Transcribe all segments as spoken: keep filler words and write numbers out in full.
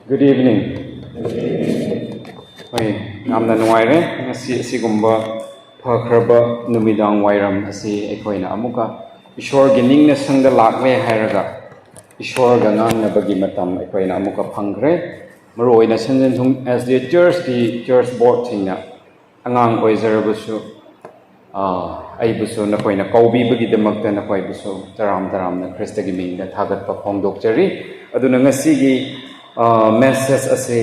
Good evening. ꯍꯣꯏ, ꯌꯥꯝꯅ ꯅꯨꯡꯉꯥꯏꯔꯦ ꯉꯁꯤ ꯑꯁꯤꯒꯨꯝꯕ ꯐꯈ꯭ꯔꯕ ꯅꯨꯃꯤꯗꯥꯡ ꯋꯥꯏꯔꯝ ꯑꯁꯤ ꯑꯩꯈꯣꯏꯅ ꯑꯃꯨꯛꯀ ꯏꯁꯣꯔꯒꯤ ꯅꯤꯡꯅ ꯁꯪꯗ ꯂꯥꯛꯂꯦ ꯍꯥꯏꯔꯒ ꯏꯁꯣꯔꯒ ꯉꯥꯡꯅꯕꯒꯤ ꯃꯇꯝ ꯑꯩꯈꯣꯏꯅ ꯑꯃꯨꯛꯀ ꯐꯪꯈ꯭ꯔꯦ꯫ ꯃꯔꯨꯑꯣꯏꯅ ꯁꯟꯖꯦꯟꯊꯣꯡ S D A Churchꯀꯤ church boardꯁꯤꯡꯅ ꯑꯉꯥꯡ ꯑꯣꯏꯖꯔꯕꯁꯨ ꯑꯩꯕꯨꯁꯨ ꯅꯈꯣꯏꯅ ꯀꯧꯕꯤꯕꯒꯤꯗꯃꯛꯇ ꯅꯈꯣꯏꯕꯨꯁꯨ ꯇꯔꯥꯝ ꯇꯔꯥꯝꯅ ꯈ꯭ꯔꯤꯁꯇꯒꯤ ꯃꯤꯡꯗ ꯊꯥꯒꯠꯄ ꯐꯣꯡꯗꯣꯛꯆꯔꯤ꯫ ꯑꯗꯨꯅ ꯉꯁꯤꯒꯤ message ꯑꯁꯤ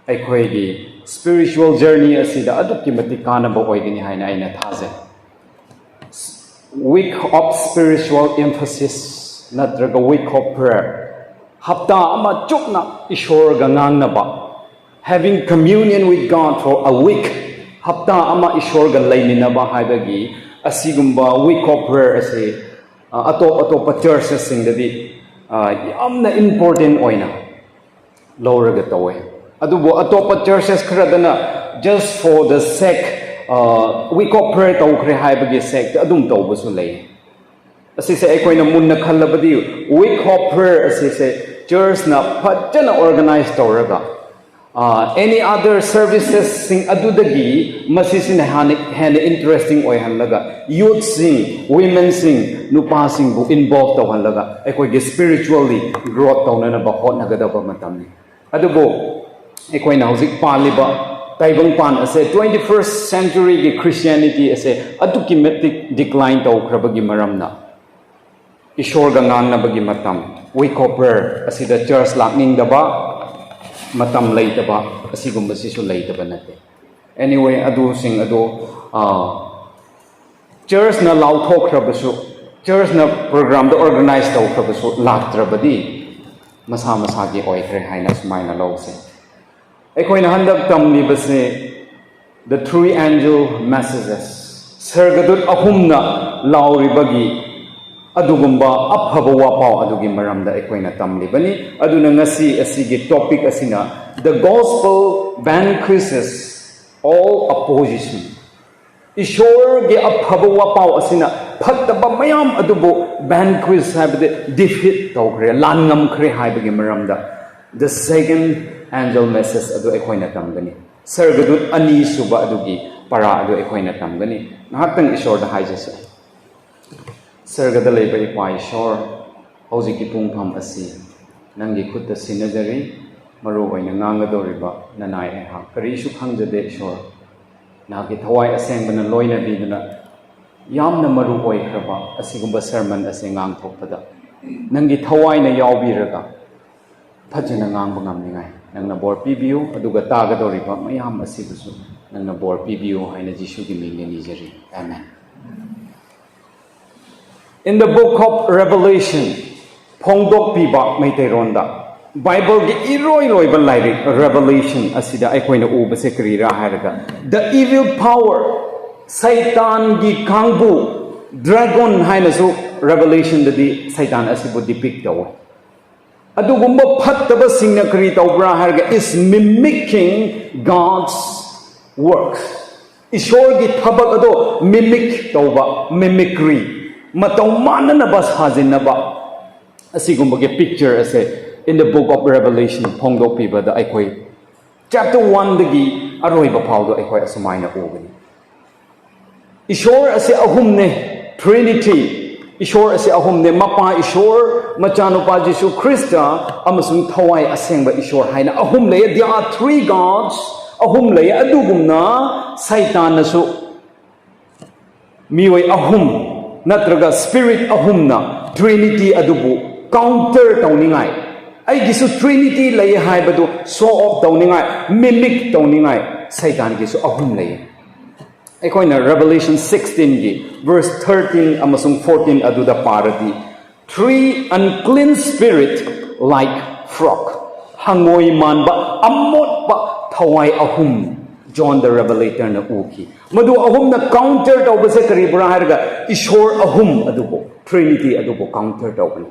ꯑꯩꯈꯣꯏꯒꯤ spiritual journey ꯑꯁꯤꯗ ꯑꯗꯨꯛꯀꯤ ꯃꯇꯤꯛ ꯀꯥꯟꯅꯕ ꯑꯣꯏꯒꯅꯤ ꯍꯥꯏꯅ ꯑꯩꯅ ꯊꯥꯖꯩ꯫ Week of spiritual emphasis ꯅꯠꯇ꯭ꯔꯒ week of prayer, ꯍꯞꯇꯥ ꯑꯃ ꯆꯨꯞꯅ ꯏꯁꯣꯔꯒ ꯉꯥꯡꯅꯕ, having communion with God for a week, ꯍꯞꯇꯥ ꯑꯃ ꯏꯁꯣꯔꯒ ꯂꯩꯃꯤꯟꯅꯕ ꯍꯥꯏꯕꯒꯤ ꯑꯁꯤꯒꯨꯝꯕ week of prayer ꯑꯁꯤ ꯑꯇꯣꯞ ꯑꯇꯣꯞꯄ churchesꯁꯤꯡꯗꯗꯤ ꯌꯥꯝꯅ important ꯑꯣꯏꯅ ꯂꯧꯔꯒ ꯇꯧꯋꯦ꯫ ꯑꯗꯨꯕꯨ ꯑꯇꯣꯞꯄ churches ꯈꯔꯗꯅ just for the sake, week of prayer ꯇꯧꯈ꯭ꯔꯦ ꯍꯥꯏꯕꯒꯤ sake ꯑꯗꯨꯝ ꯇꯧꯕꯁꯨ ꯂꯩ꯫ ꯑꯁꯤꯁꯦ ꯑꯩꯈꯣꯏꯅ ꯃꯨꯟꯅ ꯈꯜꯂꯕꯗꯤ week of prayer ꯑꯁꯤꯁꯦ churchꯅ ꯐꯖꯅ organize ꯇꯧꯔꯒ any other servicesꯁꯤꯡ ꯑꯗꯨꯗꯒꯤ ꯃꯁꯤꯁꯤꯅ ꯍꯥꯟꯅ ꯍꯦꯟꯅ interesting ꯑꯣꯏꯍꯜꯂꯒ youthꯁꯤꯡ, womenꯁꯤꯡ, ꯅꯨꯄꯥꯁꯤꯡꯕꯨ involve ꯇꯧꯍꯜꯂꯒ ꯑꯩꯈꯣꯏꯒꯤ spiritually growth ꯇꯧꯅꯅꯕ ꯍꯣꯠꯅꯒꯗꯕ ꯃꯇꯝꯅꯤ꯫ ꯑꯗꯨꯕꯨ ꯑꯩꯈꯣꯏꯅ ꯍꯧꯖꯤꯛ ꯄꯥꯜꯂꯤꯕ ꯇꯥꯏꯕꯪꯄꯥꯟ ꯑꯁꯦ twenty first centuryꯒꯤ Christianity ꯑꯁꯦ ꯑꯗꯨꯛꯀꯤ ꯃꯇꯤꯛ decline ꯇꯧꯈ꯭ꯔꯕꯒꯤ ꯃꯔꯝꯅ ꯏꯁꯣꯔꯒ ꯉꯥꯡꯅꯕꯒꯤ ꯃꯇꯝ, week of prayer ꯑꯁꯤꯗ church ꯂꯥꯛꯅꯤꯡꯗꯕ, ꯃꯇꯝ ꯂꯩꯇꯕ, ꯑꯁꯤꯒꯨꯝꯕꯁꯤꯁꯨ ꯂꯩꯇꯕ ꯅꯠꯇꯦ꯫ Anyway, ꯑꯗꯨꯁꯤꯡ ꯑꯗꯨ churchꯅ ꯂꯥꯎꯊꯣꯛꯈ꯭ꯔꯕꯁꯨ, churchꯅ programꯗ organize ꯇꯧꯈ꯭ꯔꯕꯁꯨ ꯂꯥꯛꯇ꯭ꯔꯕꯗꯤ ꯃꯁꯥ ꯃꯁꯥꯒꯤ ꯑꯣꯏꯈ꯭ꯔꯦ ꯍꯥꯏꯅ ꯁꯨꯃꯥꯏꯅ ꯂꯧꯁꯦ꯫ ꯑꯩꯈꯣꯏꯅ ꯍꯟꯗꯛ ꯇꯝꯂꯤꯕꯁꯦ the three angel messages, ꯁꯔꯒꯗꯨꯠ ꯑꯍꯨꯝꯅ ꯂꯥꯎꯔꯤꯕꯒꯤ ꯑꯗꯨꯒꯨꯝꯕ ꯑꯐꯕ ꯋꯥꯄꯥꯎ ꯑꯗꯨꯒꯤ ꯃꯔꯝꯗ ꯑꯩꯈꯣꯏꯅ ꯇꯝꯂꯤꯕꯅꯤ꯫ ꯑꯗꯨꯅ ꯉꯁꯤ ꯑꯁꯤꯒꯤ topic ꯑꯁꯤꯅ the gospel vanquishes all opposition꯫ ꯏꯁꯣꯔꯒꯤ ꯑꯐꯕ ꯋꯥꯄꯥꯎ ꯑꯁꯤꯅ ꯐꯠꯇꯕ ꯃꯌꯥꯝ ꯑꯗꯨꯕꯨ vanquish ꯍꯥꯏꯕꯗꯤ defeat ꯇꯧꯈ꯭ꯔꯦ, ꯂꯥꯟ ꯉꯝꯈ꯭ꯔꯦ ꯍꯥꯏꯕꯒꯤ ꯃꯔꯝꯗ The second angel message ꯑꯗꯨ ꯑꯩꯈꯣꯏꯅ ꯇꯝꯒꯅꯤ꯫ ꯁꯔꯒꯗꯨꯠ ꯑꯅꯤꯁꯨꯕ ꯑꯗꯨꯒꯤ ꯄꯔꯥ ꯑꯗꯨ ꯑꯩꯈꯣꯏꯅ ꯇꯝꯒꯅꯤ꯫ ꯉꯥꯏꯍꯥꯛꯇꯪ ꯏꯁꯣꯔꯗ ꯍꯥꯏꯖꯁꯦ꯫ ꯁꯔꯒꯗ ꯂꯩꯕ ꯏꯄꯥ ꯏꯁꯣꯔ, ꯍꯧꯖꯤꯛꯀꯤ ꯄꯨꯡꯐꯝ ꯑꯁꯤ ꯅꯪꯒꯤ ꯈꯨꯠꯇ ꯁꯤꯟꯅꯖꯔꯤ꯫ ꯃꯔꯨ ꯑꯣꯏꯅ ꯉꯥꯡꯒꯗꯧꯔꯤꯕ ꯅꯅꯥꯏ ꯑꯩꯍꯥꯛ ꯀꯔꯤꯁꯨ ꯈꯪꯖꯗꯦ ꯏꯁꯣꯔ꯫ ꯅꯍꯥꯛꯀꯤ ꯊꯋꯥꯏ ꯑꯁꯦꯡꯕꯅ ꯂꯣꯏꯅꯕꯤꯗꯨꯅ ꯌꯥꯝꯅ ꯃꯔꯨ ꯑꯣꯏꯈ꯭ꯔꯕ ꯑꯁꯤꯒꯨꯝꯕ sermon ꯑꯁꯤ ꯉꯥꯡꯊꯣꯛꯄꯗ ꯅꯪꯒꯤ ꯊꯋꯥꯏꯅ ꯌꯥꯎꯕꯤꯔꯒ ꯐꯖꯅ ꯉꯥꯡꯕ ꯉꯝꯅꯤꯡꯉꯥꯏ ꯅꯪꯅ ꯕꯣꯔ ꯄꯤꯕꯤꯌꯨ, ꯑꯗꯨꯒ ꯇꯥꯒꯗꯧꯔꯤꯕ ꯃꯌꯥꯝ ꯑꯁꯤꯕꯨꯁꯨ ꯅꯪꯅ ꯕꯣꯔ ꯄꯤꯕꯤꯌꯨ ꯍꯥꯏꯅ ꯖꯤꯁꯨꯒꯤ ꯃꯤꯡꯗ ꯅꯤꯖꯔꯤ꯫ Amen. In the book of Revelation, ꯐꯣꯡꯗꯣꯛꯄꯤꯕ ꯃꯩꯇꯩꯔꯣꯟꯗ, ꯕꯥꯏꯕꯜꯒꯤ ꯏꯔꯣꯏ ꯂꯣꯏꯕ ꯂꯥꯏꯔꯤꯛ Revelation ꯑꯁꯤꯗ ꯑꯩꯈꯣꯏꯅ ꯎꯕꯁꯦ ꯀꯔꯤꯔꯥ ꯍꯥꯏꯔꯒ, the evil power, ꯁꯩꯇꯥꯟꯒꯤ ꯀꯥꯡꯕꯨ, dragon ꯍꯥꯏꯅꯁꯨ Revelationꯗꯗꯤ ꯁꯩꯇꯥꯟ ꯑꯁꯤꯕꯨ depict ꯇꯧꯋꯦ꯫ ꯑꯗꯨꯒꯨꯝꯕ ꯐꯠꯇꯕꯁꯤꯡꯅ ꯀꯔꯤ ꯇꯧꯕ꯭ꯔꯥ ꯍꯥꯏꯔꯒ, is mimicking God's works. ꯏꯁꯣꯔꯒꯤ ꯊꯕꯛ ꯑꯗꯣ mimic ꯇꯧꯕ, mimicry, ꯃꯇꯧ ꯃꯥꯟꯅꯅꯕ ꯁꯥꯖꯤꯟꯅꯕ, ꯑꯁꯤꯒꯨꯝꯕꯒꯤ picture ꯑꯁꯦ in the book of Revelation ꯐꯣꯡꯗꯣꯛꯄꯤꯕꯗ ꯑꯩꯈꯣꯏ chapter oneꯗꯒꯤ ꯑꯔꯣꯏꯕ ꯐꯥꯎꯗ ꯑꯩꯈꯣꯏ ꯑꯁꯨꯃꯥꯏꯅ ꯎꯒꯅꯤ꯫ ꯏꯁꯣꯔ ꯑꯁꯤ ꯑꯍꯨꯝꯅꯦ, Trinity꯫ ꯏꯁꯣꯔ ꯑꯁꯤ ꯑꯍꯨꯝꯅꯦ, ꯃꯄꯥ ꯏꯁꯣꯔ, ꯃꯆꯥꯅꯨꯄꯥ ꯖꯤꯁꯨ ꯈ꯭ꯔꯤꯁꯇ, ꯑꯃꯁꯨꯡ ꯊꯋꯥꯏ ꯑꯁꯦꯡꯕ ꯏꯁꯣꯔ ꯍꯥꯏꯅ ꯑꯍꯨꯝ ꯂꯩ꯫ There are three gods, ꯑꯍꯨꯝ ꯂꯩ꯫ ꯑꯗꯨꯒꯨꯝꯅ ꯁꯩꯇꯥꯟꯅꯁꯨ ꯃꯤꯑꯣꯏ ꯑꯍꯨꯝ ꯅꯠꯇ꯭ꯔꯒ spirit ꯑꯍꯨꯝꯅ Trinity ꯑꯗꯨꯕꯨ counter ꯇꯧꯅꯤꯡꯉꯥꯏ, ꯑꯩꯒꯤꯁꯨ Trinity ꯂꯩ ꯍꯥꯏꯕꯗꯨ show off ꯇꯧꯅꯤꯡꯉꯥꯏ, mimic ꯇꯧꯅꯤꯡꯉꯥꯏ ꯁꯩꯇꯥꯟꯒꯤꯁꯨ ꯑꯍꯨꯝ ꯂꯩ꯫ ꯑꯩꯈꯣꯏꯅ Revelation sixteenꯒꯤ verse thirteen ꯑꯃꯁꯨꯡ fourteen ꯑꯗꯨꯗ ꯄꯥꯔꯗꯤ, "Three unclean spirit like frog", ꯍꯪꯉꯣꯏ ꯃꯥꯟꯕ ꯑꯃꯣꯠꯄ ꯊꯋꯥꯏ ꯑꯍꯨꯝ John the Revelatorꯅ ꯎꯈꯤ꯫ ꯃꯗꯨ ꯑꯍꯨꯝꯅ counter ꯇꯧꯕꯁꯦ ꯀꯔꯤꯕꯨꯔꯥ ꯍꯥꯏꯔꯒ, ꯏꯁꯣꯔ ꯑꯍꯨꯝ ꯑꯗꯨꯕꯨ, Trinity ꯑꯗꯨꯕꯨ counter ꯇꯧꯕꯅꯤ꯫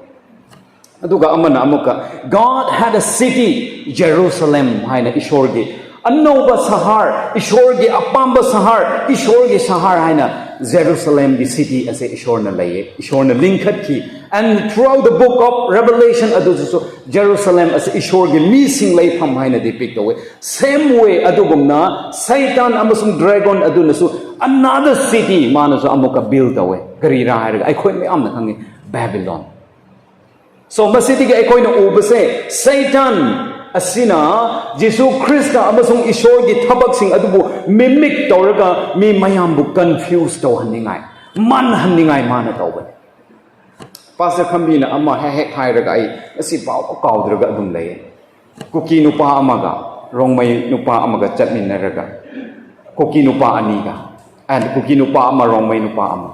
ꯑꯗꯨꯒ ꯑꯃꯅ ꯑꯃꯨꯛꯀ, "God had a city, Jerusalem" ꯍꯥꯏꯅ ꯏꯁꯣꯔꯒꯤ ꯑꯅꯧꯕ ꯁꯍꯔ, ꯏꯁꯣꯔꯒꯤ ꯑꯄꯥꯝꯕ ꯁꯍꯔ, ꯏꯁꯣꯔꯒꯤ ꯁꯍꯔ ꯍꯥꯏꯅ ꯖꯦꯔꯨꯁꯂꯦꯝꯒꯤ city ꯑꯁꯦ ꯏꯁꯣꯔꯅ ꯂꯩꯌꯦ, ꯏꯁꯣꯔꯅ ꯂꯤꯡꯈꯠꯈꯤ꯫ And throughout the book of Revelation ꯑꯗꯨꯗꯁꯨ ꯖꯦꯔꯨꯁꯂꯦꯝ ꯑꯁꯤ ꯏꯁꯣꯔꯒꯤ ꯃꯤꯁꯤꯡ ꯂꯩꯐꯝ ꯍꯥꯏꯅ depict ꯇꯧꯋꯦ꯫ Same way ꯑꯗꯨꯒꯨꯝꯅ ꯁꯩꯇꯥꯟ ꯑꯃꯁꯨꯡ dragon ꯑꯗꯨꯅꯁꯨ another city ꯃꯥꯅꯁꯨ ꯑꯃꯨꯛꯀ build ꯇꯧꯋꯦ꯫ ꯀꯔꯤꯔꯥ ꯍꯥꯏꯔꯒ ꯑꯩꯈꯣꯏ ꯃꯌꯥꯝꯅ ꯈꯪꯉꯤ, ꯕꯦꯕꯤꯂꯣꯟ꯫ So ꯃꯁꯤꯗꯒꯤ ꯑꯩꯈꯣꯏꯅ ꯎꯕꯁꯦ, ꯁꯩꯇꯥꯟ ꯑꯁꯤꯅ ꯖꯤꯁꯨ ꯈ꯭ꯔꯤꯁꯇ ꯑꯃꯁꯨꯡ ꯏꯁꯣꯔꯒꯤ ꯊꯕꯛꯁꯤꯡ ꯑꯗꯨꯕꯨ mimic ꯇꯧꯔꯒ ꯃꯤ ꯃꯌꯥꯝꯕꯨ confuse ꯇꯧꯍꯟꯅꯤꯡꯉꯥꯏ, ꯃꯥꯟꯍꯟꯅꯤꯡꯉꯥꯏ ꯃꯥꯅ ꯇꯧꯕꯅꯤ꯫ ꯄꯥꯁꯇꯔ ꯈꯝꯕꯤꯅ ꯑꯃ ꯍꯦꯛ ꯍꯦꯛ ꯍꯥꯏꯔꯒ ꯑꯩ ꯉꯁꯤ ꯄꯥꯎ ꯀꯥꯎꯗ꯭ꯔꯒ ꯑꯗꯨꯝ ꯂꯩꯌꯦ꯫ ꯀꯨꯀꯤ ꯅꯨꯄꯥ ꯑꯃꯒ ꯔꯣꯡꯃꯩ ꯅꯨꯄꯥ ꯑꯃꯒ ꯆꯠꯃꯤꯟꯅꯔꯒ, ꯀꯨꯀꯤ ꯅꯨꯄꯥ ꯑꯅꯤꯒ, and ꯀꯨꯀꯤ ꯅꯨꯄꯥ ꯑꯃ, ꯔꯣꯡꯃꯩ ꯅꯨꯄꯥ ꯑꯃ꯫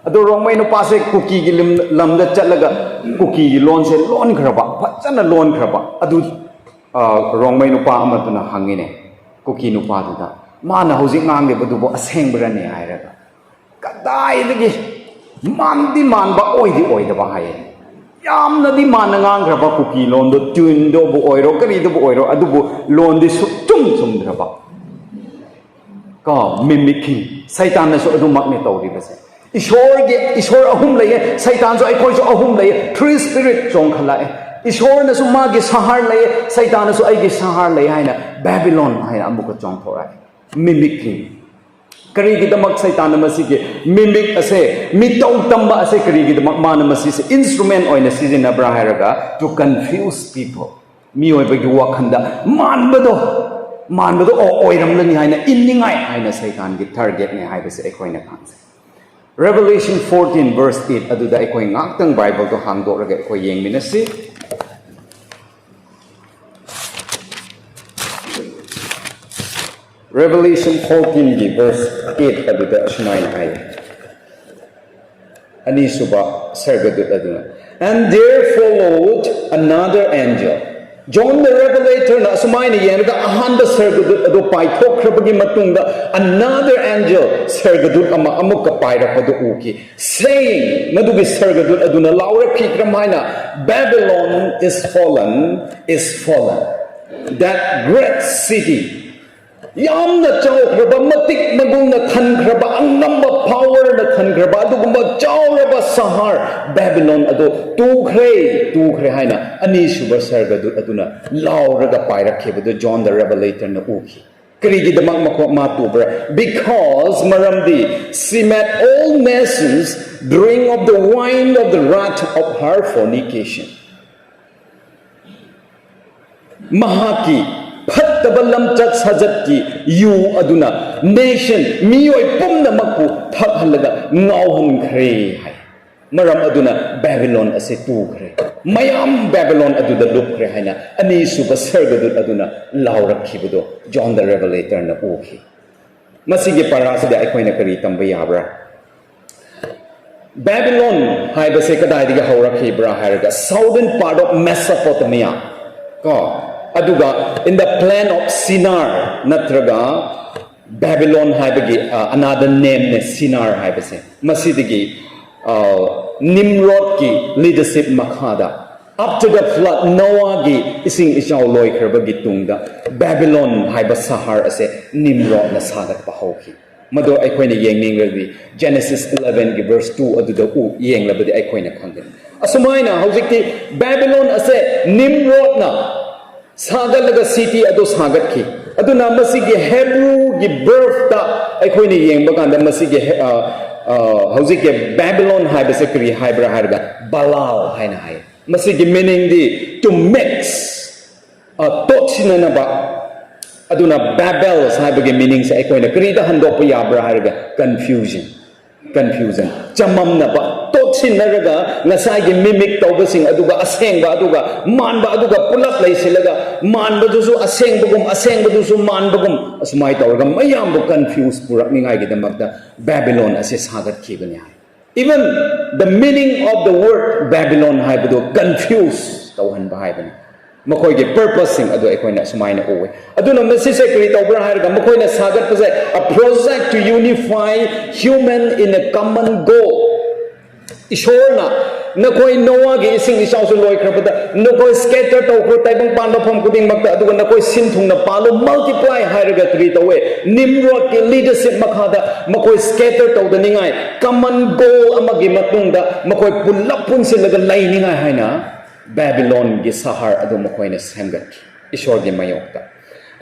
ꯑꯗꯨ ꯔꯣꯡꯃꯩ ꯅꯨꯄꯥꯁꯦ ꯀꯨꯀꯤꯒꯤ ꯂꯝ-, ꯂꯝꯗ ꯆꯠꯂꯒ ꯀꯨꯀꯤꯒꯤ ꯂꯣꯟꯁꯦ ꯂꯣꯟꯈ꯭ꯔꯕ, ꯐꯖꯅ ꯂꯣꯟꯈ꯭ꯔꯕ꯫ ꯑꯗꯨ, ꯑ, ꯔꯣꯡꯃꯩ ꯅꯨꯄꯥ ꯑꯃꯗꯨꯅ ꯍꯪꯉꯤꯅꯦ, ꯀꯨꯀꯤ ꯅꯨꯄꯥꯗꯨꯗ, "ꯃꯥꯅ ꯍꯧꯖꯤꯛ ꯉꯥꯡꯂꯤꯕꯗꯨꯕꯨ ꯑꯁꯦꯡꯕꯔꯅꯦ?" ꯍꯥꯏꯔꯒ, "ꯀꯗꯥꯏꯗꯒꯤ, ꯃꯥꯟꯗꯤ ꯃꯥꯟꯕ, ꯑꯣꯏꯗꯤ ꯑꯣꯏꯗꯕ" ꯍꯥꯏꯌꯦ꯫ ꯌꯥꯝꯅꯗꯤ ꯃꯥꯟꯅ ꯉꯥꯡꯈ꯭ꯔꯕ ꯀꯨꯀꯤ ꯂꯣꯟꯗꯣ, ꯇ꯭ꯌꯨꯟꯗꯨꯕꯨ ꯑꯣꯏꯔꯣ, ꯀꯔꯤꯗꯨꯕꯨ ꯑꯣꯏꯔꯣ, ꯑꯗꯨꯕꯨ ꯂꯣꯟꯗꯤ ꯁꯨꯛꯆꯨꯝ ꯆꯨꯝꯗ꯭ꯔꯕ꯫ ꯀꯣ, mimicking꯫ ꯁꯩꯇꯥꯟꯅꯁꯨ ꯑꯗꯨꯃꯛꯅꯤ ꯇꯧꯔꯤꯕꯁꯦ꯫ ꯏꯁꯣꯔꯒꯤ, ꯏꯁꯣꯔ ꯑꯍꯨꯝ ꯂꯩꯌꯦ, ꯁꯩꯇꯥꯟꯁꯨ ꯑꯩꯈꯣꯏꯁꯨ ꯑꯍꯨꯝ ꯂꯩꯌꯦ, three spirit ꯆꯣꯡꯈꯠꯂꯛꯑꯦ꯫ ꯏꯁꯣꯔꯅꯁꯨ ꯃꯥꯒꯤ ꯁꯍꯔ ꯂꯩꯌꯦ, ꯁꯩꯇꯥꯟꯅꯁꯨ ꯑꯩꯒꯤ ꯁꯍꯔ ꯂꯩ ꯍꯥꯏꯅ ꯕꯦꯕꯤꯂꯣꯟ ꯍꯥꯏꯅ ꯑꯃꯨꯛꯀ ꯆꯣꯡꯊꯣꯔꯛꯑꯦ꯫ Mimicking꯫ ꯀꯔꯤꯒꯤꯗꯃꯛ ꯁꯩꯇꯥꯟꯅ ꯃꯁꯤꯒꯤ mimic ꯑꯁꯦ, ꯃꯤꯇꯧ ꯇꯝꯕ ꯑꯁꯦ ꯀꯔꯤꯒꯤꯗꯃꯛ ꯃꯥꯅ ꯃꯁꯤꯁꯦ instrument ꯑꯣꯏꯅ ꯁꯤꯖꯤꯟꯅꯕ꯭ꯔꯥ ꯍꯥꯏꯔꯒ, to confuse people꯫ ꯃꯤꯑꯣꯏꯕꯒꯤ ꯋꯥꯈꯜꯗ ꯃꯥꯟꯕꯗꯣ, ꯃꯥꯟꯕꯗꯣ, "ꯑꯣ, ꯑꯣꯏꯔꯝꯂꯅꯤ" ꯍꯥꯏꯅ ꯏꯟꯅꯤꯡꯉꯥꯏ ꯍꯥꯏꯅ ꯁꯩꯇꯥꯟꯒꯤ targetꯅꯦ ꯍꯥꯏꯕꯁꯦ ꯑꯩꯈꯣꯏꯅ ꯈꯪꯖꯩ꯫ Revelation fourteen verse eight ꯑꯗꯨꯗ ꯑꯩꯈꯣꯏ ꯉꯥꯛꯇꯪ ꯕꯥꯏꯕꯜꯗꯣ ꯍꯥꯡꯗꯣꯛꯂꯒ ꯑꯩꯈꯣꯏ ꯌꯦꯡꯃꯤꯟꯅꯁꯤ꯫ Revelation fourteenꯒꯤ verse eight ꯑꯗꯨꯗ ꯑꯁꯨꯃꯥꯏꯅ ꯍꯥꯏ, ꯑꯅꯤꯁꯨꯕ ꯁꯔꯒꯗꯨꯠ ꯑꯗꯨꯅ, "And there followed another angel." John the Revelatorꯅ ꯑꯁꯨꯃꯥꯏꯅ ꯌꯦꯡꯂꯒ ꯑꯍꯥꯟꯕ ꯁꯔꯒꯗꯨꯠ ꯑꯗꯨ ꯄꯥꯏꯊꯣꯛꯈ꯭ꯔꯕꯒꯤ ꯃꯇꯨꯡꯗ another angel, ꯁꯔꯒꯗꯨꯠ ꯑꯃ ꯑꯃꯨꯛꯀ ꯄꯥꯏꯔꯛꯄꯗꯨ ꯎꯈꯤ, saying, ꯃꯗꯨꯒꯤ ꯁꯔꯒꯗꯨꯠ ꯑꯗꯨꯅ ꯂꯥꯎꯔꯛꯈꯤ ꯀꯔꯝꯍꯥꯏꯅ, "Babylon is fallen, is fallen, that great city, ꯌꯥꯝꯅ ꯆꯥꯎꯈ꯭ꯔꯕ, ꯃꯇꯤꯛ ꯃꯒꯨꯡꯅ ꯊꯟꯈ꯭ꯔꯕ, ꯑꯉꯝꯕ powerꯅ ꯊꯟꯈ꯭ꯔꯕ ꯑꯗꯨꯒꯨꯝꯕ ꯆꯥꯎꯔꯕ ꯁꯍꯔ ꯕꯦꯕꯤꯂꯣꯟ ꯑꯗꯨ ꯇꯨꯈ꯭ꯔꯦ, ꯇꯨꯈ꯭ꯔꯦ ꯍꯥꯏꯅ ꯑꯅꯤꯁꯨꯕ ꯁꯔꯒꯗꯨ ꯑꯗꯨꯅ ꯂꯥꯎꯔꯒ ꯄꯥꯏꯔꯛꯈꯤꯕꯗꯨ John the Revelatorꯅ ꯎꯈꯤ꯫ ꯀꯔꯤꯒꯤꯗꯃꯛ ꯃꯈꯣ-, ꯃꯥ ꯇꯨꯕ꯭ꯔꯥ? Because, ꯃꯔꯝꯗꯤ, she made all nations drink of the wine of the wrath of her fornication. ꯃꯍꯥꯛꯀꯤ ꯐꯠꯇꯕ ꯂꯝꯆꯠ ꯁꯥꯖꯠꯀꯤ ꯌꯨ ꯑꯗꯨꯅ nation, ꯃꯤꯑꯣꯏ ꯄꯨꯝꯅꯃꯛꯄꯨ ꯊꯛꯍꯜꯂꯒ ꯉꯥꯎꯍꯟꯈ꯭ꯔꯦ ꯍꯥꯏ꯫ ꯃꯔꯝ ꯑꯗꯨꯅ ꯕꯦꯕꯤꯂꯣꯟ ꯑꯁꯤ ꯇꯨꯈ꯭ꯔꯦ꯫ ꯃꯌꯥꯝ ꯕꯦꯕꯤꯂꯣꯟ ꯑꯗꯨꯗ ꯂꯨꯞꯈ꯭ꯔꯦ ꯍꯥꯏꯅ ꯑꯅꯤꯁꯨꯕ ꯁꯔꯒꯗꯨꯠ ꯑꯗꯨꯅ ꯂꯥꯎꯔꯛꯈꯤꯕꯗꯨ John the Revelatorꯅ ꯎꯈꯤ꯫ ꯃꯁꯤꯒꯤ ꯄꯔꯥꯁꯤꯗ ꯑꯩꯈꯣꯏꯅ ꯀꯔꯤ ꯇꯝꯕ ꯌꯥꯕ꯭ꯔꯥ? ꯕꯦꯕꯤꯂꯣꯟ ꯍꯥꯏꯕꯁꯦ ꯀꯗꯥꯏꯗꯒꯤ ꯍꯧꯔꯛꯈꯤꯕ꯭ꯔꯥ ꯍꯥꯏꯔꯒ, southern part of Mesopotamia, ꯀꯣ, ꯑꯗꯨꯒ in the plain of Shinar, ꯅꯠꯇ꯭ꯔꯒ ꯕꯦꯕꯤꯂꯣꯟ ꯍꯥꯏꯕꯒꯤ, ꯑ, another nameꯅꯦ Shinar ꯍꯥꯏꯕꯁꯦ꯫ ꯃꯁꯤꯗꯒꯤ, ꯑ, ꯅꯤꯝꯔꯣꯗꯀꯤ leadership ꯃꯈꯥꯗ, after the flood, ꯅꯣꯋꯥꯒꯤ ꯏꯁꯤꯡ ꯏꯆꯥꯎ ꯂꯣꯏꯈ꯭ꯔꯕꯒꯤ ꯇꯨꯡꯗ, ꯕꯦꯕꯤꯂꯣꯟ ꯍꯥꯏꯕ ꯁꯍꯔ ꯑꯁꯦ ꯅꯤꯝꯔꯣꯗꯅ ꯁꯥꯒꯠꯄ ꯍꯧꯈꯤ꯫ ꯃꯗꯨ ꯑꯩꯈꯣꯏꯅ ꯌꯦꯡꯅꯤꯡꯂꯗꯤ Genesis elevenꯒꯤ verse two ꯑꯗꯨꯗ ꯎ, ꯌꯦꯡꯂꯕꯗꯤ ꯑꯩꯈꯣꯏꯅ ꯈꯪꯒꯅꯤ꯫ ꯑꯁꯨꯃꯥꯏꯅ ꯍꯧꯖꯤꯛꯇꯤ ꯕꯦꯕꯤꯂꯣꯟ ꯑꯁꯦ ꯅꯤꯝꯔꯣꯗꯅ ꯁꯥꯒꯠꯂꯒ city ꯑꯗꯨ ꯁꯥꯒꯠꯈꯤ꯫ ꯑꯗꯨꯅ ꯃꯁꯤꯒꯤ Hebrewꯒꯤ verbꯇ ꯑꯩꯈꯣꯏꯅ ꯌꯦꯡꯕ ꯀꯥꯟꯗ ꯃꯁꯤꯒꯤ ꯍꯦ-, ꯑ, ꯑ, ꯍꯧꯖꯤꯛꯀꯤ ꯕꯦꯕꯤꯂꯣꯟ ꯍꯥꯏꯕꯁꯦ ꯀꯔꯤ ꯍꯥꯏꯕ꯭ꯔꯥ ꯍꯥꯏꯔꯒ, ꯕꯂꯥꯜ ꯍꯥꯏꯅ ꯍꯥꯏ꯫ ꯃꯁꯤꯒꯤ meaningꯗꯤ to mix, ꯑ, ꯇꯣꯠꯁꯤꯟꯅꯅꯕ꯫ ꯑꯗꯨꯅ Babel ꯍꯥꯏꯕꯒꯤ meaningꯁꯦ ꯑꯩꯈꯣꯏꯅ ꯀꯔꯤꯗ ꯍꯟꯗꯣꯛꯄ ꯌꯥꯕ꯭ꯔꯥ ꯍꯥꯏꯔꯒ, confusion꯫ Confusion, ꯆꯃꯝꯅꯕ, ꯇꯣꯠꯁꯤꯟꯅꯔꯒ ꯉꯁꯥꯏꯒꯤ mimic ꯇꯧꯕꯁꯤꯡ ꯑꯗꯨꯒ ꯑꯁꯦꯡꯕ ꯑꯗꯨꯒ ꯃꯥꯟꯕ ꯑꯗꯨꯒ ꯄꯨꯂꯞ ꯂꯩꯁꯤꯜꯂꯒ, ꯃꯥꯟꯕꯗꯨꯁꯨ ꯑꯁꯦꯡꯕꯒꯨꯝ, ꯑꯁꯦꯡꯕꯗꯨꯁꯨ ꯃꯥꯟꯕꯒꯨꯝ, ꯑꯁꯨꯃꯥꯏꯅ ꯇꯧꯔꯒ ꯃꯌꯥꯝꯕꯨ confuse ꯄꯨꯔꯛꯅꯤꯉꯥꯏꯒꯤꯗꯃꯛꯇ ꯕꯦꯕꯤꯂꯣꯟ ꯑꯁꯤ ꯁꯥꯒꯠꯈꯤꯕꯅꯤ ꯍꯥꯏ꯫ Even the meaning of the word Babylon ꯍꯥꯏꯕꯗꯨ confuse ꯇꯧꯍꯟꯕ ꯍꯥꯏꯕꯅꯤ꯫ ꯃꯈꯣꯏꯒꯤ purposeꯁꯤꯡ ꯑꯗꯨ ꯑꯩꯈꯣꯏꯅ ꯑꯁꯨꯃꯥꯏꯅ ꯎꯏ꯫ ꯑꯗꯨꯅ ꯃꯁꯤꯁꯦ ꯀꯔꯤ ꯇꯧꯕ꯭ꯔꯥ ꯍꯥꯏꯔꯒ, ꯃꯈꯣꯏꯅ ꯁꯥꯒꯠꯄꯁꯦ, a project to unify human in a common goal꯫ ꯏꯁꯣꯔꯅ ꯅꯈꯣꯏ ꯅꯣꯋꯥꯒꯤ ꯏꯁꯤꯡ ꯏꯆꯥꯎꯁꯨ ꯂꯣꯏꯈ꯭ꯔꯕꯗ ꯅꯈꯣꯏ scatter ꯇꯧꯈ꯭ꯔꯣ ꯇꯥꯏꯕꯪ ꯄꯥꯟꯕ ꯃꯐꯝ ꯈꯨꯗꯤꯡꯃꯛꯇ, ꯑꯗꯨꯒ ꯅꯈꯣꯏ ꯁꯤꯟ ꯊꯨꯡꯅ ꯄꯥꯜꯂꯣ, multiply ꯍꯥꯏꯔꯒ ꯀꯔꯤ ꯇꯧꯋꯦ? ꯅꯤꯝꯔꯣꯗꯀꯤ leadership ꯃꯈꯥꯗ ꯃꯈꯣꯏ scatter ꯇꯧꯗꯅꯤꯡꯉꯥꯏ, common goal ꯑꯃꯒꯤ ꯃꯇꯨꯡꯗ ꯃꯈꯣꯏ ꯄꯨꯜꯂꯞ ꯄꯨꯟꯁꯤꯜꯂꯒ ꯂꯩꯅꯤꯡꯉꯥꯏ ꯍꯥꯏꯅ ꯕꯦꯕꯤꯂꯣꯟꯒꯤ ꯁꯍꯔ ꯑꯗꯨ ꯃꯈꯣꯏꯅ ꯁꯦꯝꯒꯠꯈꯤ꯫ ꯏꯁꯣꯔꯒꯤ ꯃꯥꯌꯣꯛꯇ꯫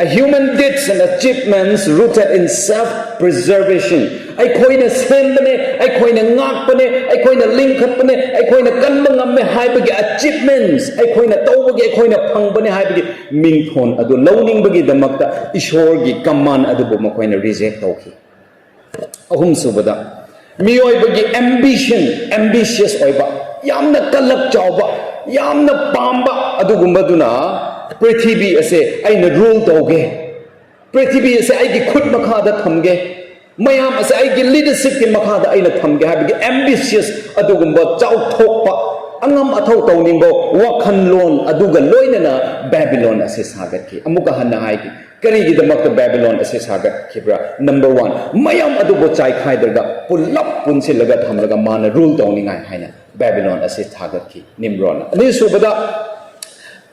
A human deeds and achievements rooted in self preservation. ꯑꯩꯈꯣꯏꯅ ꯁꯦꯝꯕꯅꯦ, ꯑꯩꯈꯣꯏꯅ ꯉꯥꯛꯄꯅꯦ, ꯑꯩꯈꯣꯏꯅ ꯂꯤꯡꯈꯠꯄꯅꯦ, ꯑꯩꯈꯣꯏꯅ ꯀꯟꯕ ꯉꯝꯃꯦ ꯍꯥꯏꯕꯒꯤ achievements, ꯑꯩꯈꯣꯏꯅ ꯇꯧꯕꯒꯤ ꯑꯩꯈꯣꯏꯅ ꯐꯪꯕꯅꯦ ꯍꯥꯏꯕꯒꯤ ꯃꯤꯡꯊꯣꯟ ꯑꯗꯨ ꯂꯧꯅꯤꯡꯕꯒꯤꯗꯃꯛꯇ ꯏꯁꯣꯔꯒꯤ command ꯑꯗꯨꯕꯨ ꯃꯈꯣꯏꯅ reject ꯇꯧꯈꯤ꯫ ꯑꯍꯨꯝꯁꯨꯕꯗ, ꯃꯤꯑꯣꯏꯕꯒꯤ ambition, ambitious ꯑꯣꯏꯕ, ꯌꯥꯝꯅ ꯀꯂꯛ ꯆꯥꯎꯕ, ꯌꯥꯝꯅ ꯄꯥꯝꯕ, ꯑꯗꯨꯒꯨꯝꯕꯗꯨꯅ ꯄ꯭ꯔꯤꯊꯤꯕꯤ ꯑꯁꯦ ꯑꯩꯅ rule ꯇꯧꯒꯦ, ꯄ꯭ꯔꯤꯊꯤꯕꯤ ꯑꯁꯦ ꯑꯩꯒꯤ ꯈꯨꯠ ꯃꯈꯥꯗ ꯊꯝꯒꯦ, ꯃꯌꯥꯝ ꯑꯁꯦ ꯑꯩꯒꯤ leadershipꯀꯤ ꯃꯈꯥꯗ ꯑꯩꯅ ꯊꯝꯒꯦ ꯍꯥꯏꯕꯒꯤ ambitious, ꯑꯗꯨꯒꯨꯝꯕ ꯆꯥꯎꯊꯣꯛꯄ, ꯑꯉꯝ ꯑꯊꯧ ꯇꯧꯅꯤꯡꯕ ꯋꯥꯈꯜꯂꯣꯟ ꯑꯗꯨꯒ ꯂꯣꯏꯅꯅ ꯕꯦꯕꯤꯂꯣꯟ ꯑꯁꯤ ꯁꯥꯒꯠꯈꯤ꯫ ꯑꯃꯨꯛꯀ ꯍꯟꯅ ꯍꯥꯏꯒꯦ, ꯀꯔꯤꯒꯤꯗꯃꯛꯇ ꯕꯦꯕꯤꯂꯣꯟ ꯑꯁꯤ ꯁꯥꯒꯠꯈꯤꯕ꯭ꯔꯥ? Number one, ꯃꯌꯥꯝ ꯑꯗꯨꯕꯨ ꯆꯥꯏꯈꯥꯏꯗ꯭ꯔꯒ ꯄꯨꯜꯂꯞ ꯄꯨꯟꯁꯤꯜꯂꯒ ꯊꯝꯂꯒ ꯃꯥꯅ rule ꯇꯧꯅꯤꯡꯉꯥꯏ ꯍꯥꯏꯅ ꯕꯦꯕꯤꯂꯣꯟ ꯑꯁꯤ ꯁꯥꯒꯠꯈꯤ ꯅꯤꯝꯔꯣꯗꯅ꯫ ꯑꯅꯤꯁꯨꯕꯗ,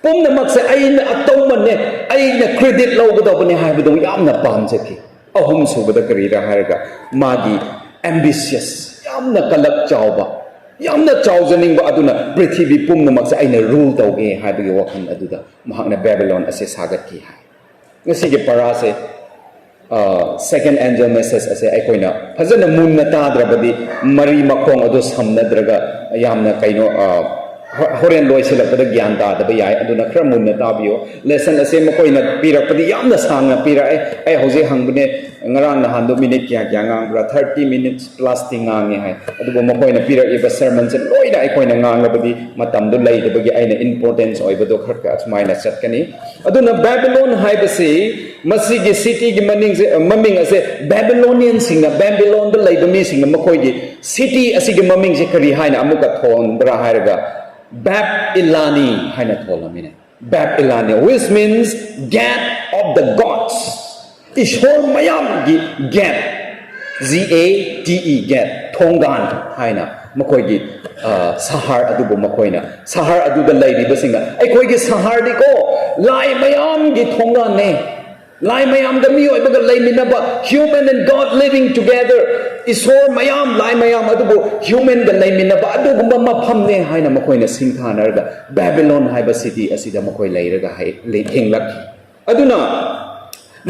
ꯄꯨꯝꯅꯃꯛꯁꯦ ꯑꯩꯅ ꯑꯇꯧꯕꯅꯦ, ꯑꯩꯅ credit ꯂꯧꯒꯗꯧꯕꯅꯦ ꯍꯥꯏꯕꯗꯨ ꯌꯥꯝꯅ ꯄꯥꯝꯖꯈꯤ꯫ ꯑꯍꯨꯝꯁꯨꯕꯗ ꯀꯔꯤꯔꯥ ꯍꯥꯏꯔꯒ, ꯃꯥꯒꯤ ambitious, ꯌꯥꯝꯅ ꯀꯂꯛ ꯆꯥꯎꯕ, ꯌꯥꯝꯅ ꯆꯥꯎꯖꯅꯤꯡꯕ ꯑꯗꯨꯅ ꯄ꯭ꯔꯤꯊꯤꯕꯤ ꯄꯨꯝꯅꯃꯛꯁꯦ ꯑꯩꯅ rule ꯇꯧꯒꯦ ꯍꯥꯏꯕꯒꯤ ꯋꯥꯈꯜ ꯑꯗꯨꯗ ꯃꯍꯥꯛꯅ ꯕꯦꯕꯤꯂꯣꯟ ꯑꯁꯤ ꯁꯥꯒꯠꯈꯤ ꯍꯥꯏ꯫ ꯉꯁꯤꯒꯤ ꯄꯔꯥꯁꯦ, ꯑ, second angel message ꯑꯁꯦ ꯑꯩꯈꯣꯏꯅ ꯐꯖꯅ ꯃꯨꯟꯅ ꯇꯥꯗ꯭ꯔꯕꯗꯤ, ꯃꯔꯤ ꯃꯈꯣꯡ ꯑꯗꯨ ꯁꯝꯅꯗ꯭ꯔꯒ ꯌꯥꯝꯅ ꯀꯩꯅꯣ, ꯑ, ꯍꯣ-, ꯍꯣꯔꯦꯟ ꯂꯣꯏꯁꯤꯜꯂꯛꯄꯗ ꯒ꯭ꯌꯥꯟ ꯇꯥꯗꯕ ꯌꯥꯏ꯫ ꯑꯗꯨꯅ ꯈꯔ ꯃꯨꯟꯅ ꯇꯥꯕꯤꯌꯨ꯫ Lesson ꯑꯁꯦ ꯃꯈꯣꯏꯅ ꯄꯤꯔꯛꯄꯗꯤ ꯌꯥꯝꯅ ꯁꯥꯡꯅ ꯄꯤꯔꯛꯑꯦ꯫ ꯑꯩ ꯍꯧꯖꯤꯛ ꯍꯪꯕꯅꯦ, ꯉꯔꯥꯡ ꯅꯍꯥꯟꯗꯣ minute ꯀꯌꯥ ꯀꯌꯥ ꯉꯥꯡꯕ꯭ꯔꯥ? Thirty minutes plusꯇꯤ ꯉꯥꯡꯉꯤ ꯍꯥꯏ꯫ ꯑꯗꯨꯕꯨ ꯃꯈꯣꯏꯅ ꯄꯤꯔꯛꯏꯕ sermonꯁꯦ ꯂꯣꯏꯅ ꯑꯩꯈꯣꯏꯅ ꯉꯥꯡꯂꯕꯗꯤ ꯃꯇꯝꯗꯨ ꯂꯩꯇꯕꯒꯤ ꯑꯩꯅ importance ꯑꯣꯏꯕꯗꯣ ꯈꯔ ꯈꯔ ꯑꯁꯨꯃꯥꯏꯅ ꯆꯠꯀꯅꯤ꯫ ꯑꯗꯨꯅ ꯕꯦꯕꯤꯂꯣꯟ ꯍꯥꯏꯕꯁꯤ, ꯃꯁꯤꯒꯤ cityꯒꯤ ꯃꯅꯤꯡꯁꯦ, ꯃꯃꯤꯡ ꯑꯁꯦ ꯕꯦꯕꯤꯂꯣꯅꯤꯌꯟꯁꯤꯡꯅ, ꯕꯦꯕꯤꯂꯣꯟꯗ ꯂꯩꯕ ꯃꯤꯁꯤꯡꯅ ꯃꯈꯣꯏꯒꯤ city ꯑꯁꯤꯒꯤ ꯃꯃꯤꯡꯁꯦ ꯀꯔꯤ ꯍꯥꯏꯅ ꯑꯃꯨꯛꯀ ꯊꯣꯟꯕ꯭ꯔꯥ ꯍꯥꯏꯔꯒ, ꯕꯦꯕ ꯏꯂꯥꯅꯤ ꯍꯥꯏꯅ ꯊꯣꯜꯂꯝꯃꯤꯅꯦ꯫ ꯕꯦꯕ ꯏꯂꯥꯅꯤ, which means gate of the gods. ꯏꯁꯣꯔ ꯃꯌꯥꯝꯒꯤ gate, G A T E, gate, ꯊꯣꯡꯒꯥꯟ ꯍꯥꯏꯅ ꯃꯈꯣꯏꯒꯤ ꯁꯍꯔ ꯑꯗꯨꯕꯨ ꯃꯈꯣꯏꯅ, ꯁꯍꯔ ꯑꯗꯨꯗ ꯂꯩꯔꯤꯕꯁꯤꯡꯅ, "ꯑꯩꯈꯣꯏꯒꯤ ꯁꯍꯔꯗꯤꯀꯣ ꯂꯥꯏ ꯃꯌꯥꯝꯒꯤ ꯊꯣꯡꯒꯥꯟꯅꯦ, ꯂꯥꯏ ꯃꯌꯥꯝꯒ ꯃꯤꯑꯣꯏꯕꯒ ꯂꯩꯃꯤꯟꯅꯕ, human and God living together, ꯏꯁꯣꯔ ꯃꯌꯥꯝ, ꯂꯥꯏ ꯃꯌꯥꯝ ꯑꯗꯨꯕꯨ humanꯒ ꯂꯩꯃꯤꯟꯅꯕ ꯑꯗꯨꯒꯨꯝꯕ ꯃꯐꯝꯅꯦ" ꯍꯥꯏꯅ ꯃꯈꯣꯏꯅ ꯁꯤꯡꯊꯥꯅꯔꯒ ꯕꯦꯕꯤꯂꯣꯟ ꯍꯥꯏꯕ city ꯑꯁꯤꯗ ꯃꯈꯣꯏ ꯂꯩꯔꯒ ꯍꯤꯡꯂꯛꯈꯤ꯫ ꯑꯗꯨꯅ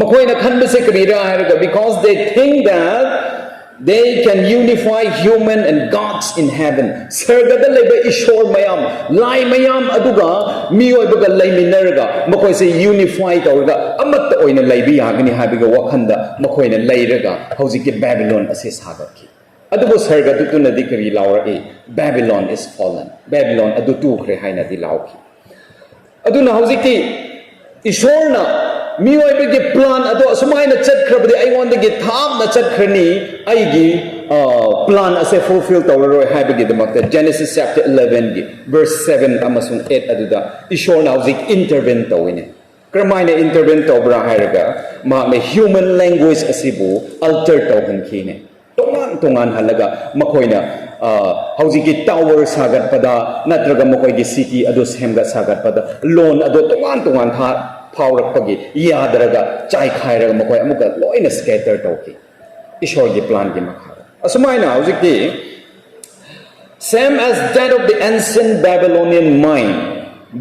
ꯃꯈꯣꯏꯅ ꯈꯟꯕꯁꯦ ꯀꯔꯤꯔꯥ ꯍꯥꯏꯔꯒ, because they think that they can unify human and gods in heaven, ꯁꯔꯒꯗ ꯂꯩꯕ ꯏꯁꯣꯔ ꯃꯌꯥꯝ, ꯂꯥꯏ ꯃꯌꯥꯝ ꯑꯗꯨꯒ ꯃꯤꯑꯣꯏꯕꯒ ꯂꯩꯃꯤꯟꯅꯔꯒ ꯃꯈꯣꯏꯁꯦ unify ꯇꯧꯔꯒ ꯑꯃꯠꯇ ꯑꯣꯏꯅ ꯂꯩꯕ ꯌꯥꯒꯅꯤ ꯍꯥꯏꯕꯒꯤ ꯋꯥꯈꯜꯗ ꯃꯈꯣꯏꯅ ꯂꯩꯔꯒ ꯍꯧꯖꯤꯛꯀꯤ ꯕꯦꯕꯤꯂꯣꯟ ꯑꯁꯤ ꯁꯥꯒꯠꯈꯤ꯫ ꯑꯗꯨꯕꯨ ꯁꯔꯒꯗꯨꯇꯨꯅꯗꯤ ꯀꯔꯤ ꯂꯥꯎꯔꯛꯏ? "Babylon is fallen, ꯕꯦꯕꯤꯂꯣꯟ ꯑꯗꯨ ꯇꯨꯈ꯭ꯔꯦ" ꯍꯥꯏꯅꯗꯤ ꯂꯥꯎꯈꯤ꯫ ꯑꯗꯨꯅ ꯍꯧꯖꯤꯛꯇꯤ ꯏꯁꯣꯔꯅ ꯃꯤꯑꯣꯏꯕꯒꯤ plan ꯑꯗꯣ ꯑꯁꯨꯃꯥꯏꯅ ꯆꯠꯈ꯭ꯔꯕꯗꯤ ꯑꯩꯉꯣꯟꯗꯒꯤ ꯊꯥꯞꯅ ꯆꯠꯈ꯭ꯔꯅꯤ, ꯑꯩꯒꯤ plan ꯑꯁꯦ fulfill ꯇꯧꯔꯔꯣꯏ ꯍꯥꯏꯕꯒꯤꯗꯃꯛꯇ Genesis chapter elevenꯒꯤ verse seven ꯑꯃꯁꯨꯡ eight ꯑꯗꯨꯗ ꯏꯁꯣꯔꯅ ꯍꯧꯖꯤꯛ intervene ꯇꯧꯋꯤꯅꯦ꯫ ꯀꯔꯝꯍꯥꯏꯅ intervene ꯇꯧꯕ꯭ꯔꯥ ꯍꯥꯏꯔꯒ, ꯃꯍꯥꯛꯅ human language ꯑꯁꯤꯕꯨ alter ꯇꯧꯍꯟꯈꯤꯅꯦ꯫ ꯇꯣꯉꯥꯟ ꯇꯣꯉꯥꯟꯍꯜꯂꯒ ꯃꯈꯣꯏꯅ ꯍꯧꯖꯤꯛꯀꯤ tower ꯁꯥꯒꯠꯄꯗ ꯅꯠꯇ꯭ꯔꯒ ꯃꯈꯣꯏꯒꯤ city ꯑꯗꯨ ꯁꯦꯝꯒꯠ ꯁꯥꯒꯠꯄꯗ ꯂꯣꯟ ꯑꯗꯨ ꯇꯣꯉꯥꯟ ꯇꯣꯉꯥꯟ ꯐꯥꯎꯔꯛꯄꯒꯤ ꯌꯥꯗ꯭ꯔꯒ ꯆꯥꯏꯈꯥꯏꯔꯒ ꯃꯈꯣꯏ ꯑꯃꯨꯛꯀ ꯂꯣꯏꯅ scatter ꯇꯧꯈꯤ꯫ ꯏꯁꯣꯔꯒꯤ planꯒꯤ ꯃꯈꯥꯗ ꯑꯁꯨꯃꯥꯏꯅ ꯍꯧꯖꯤꯛꯇꯤ same as that of the ancient Babylonian mind,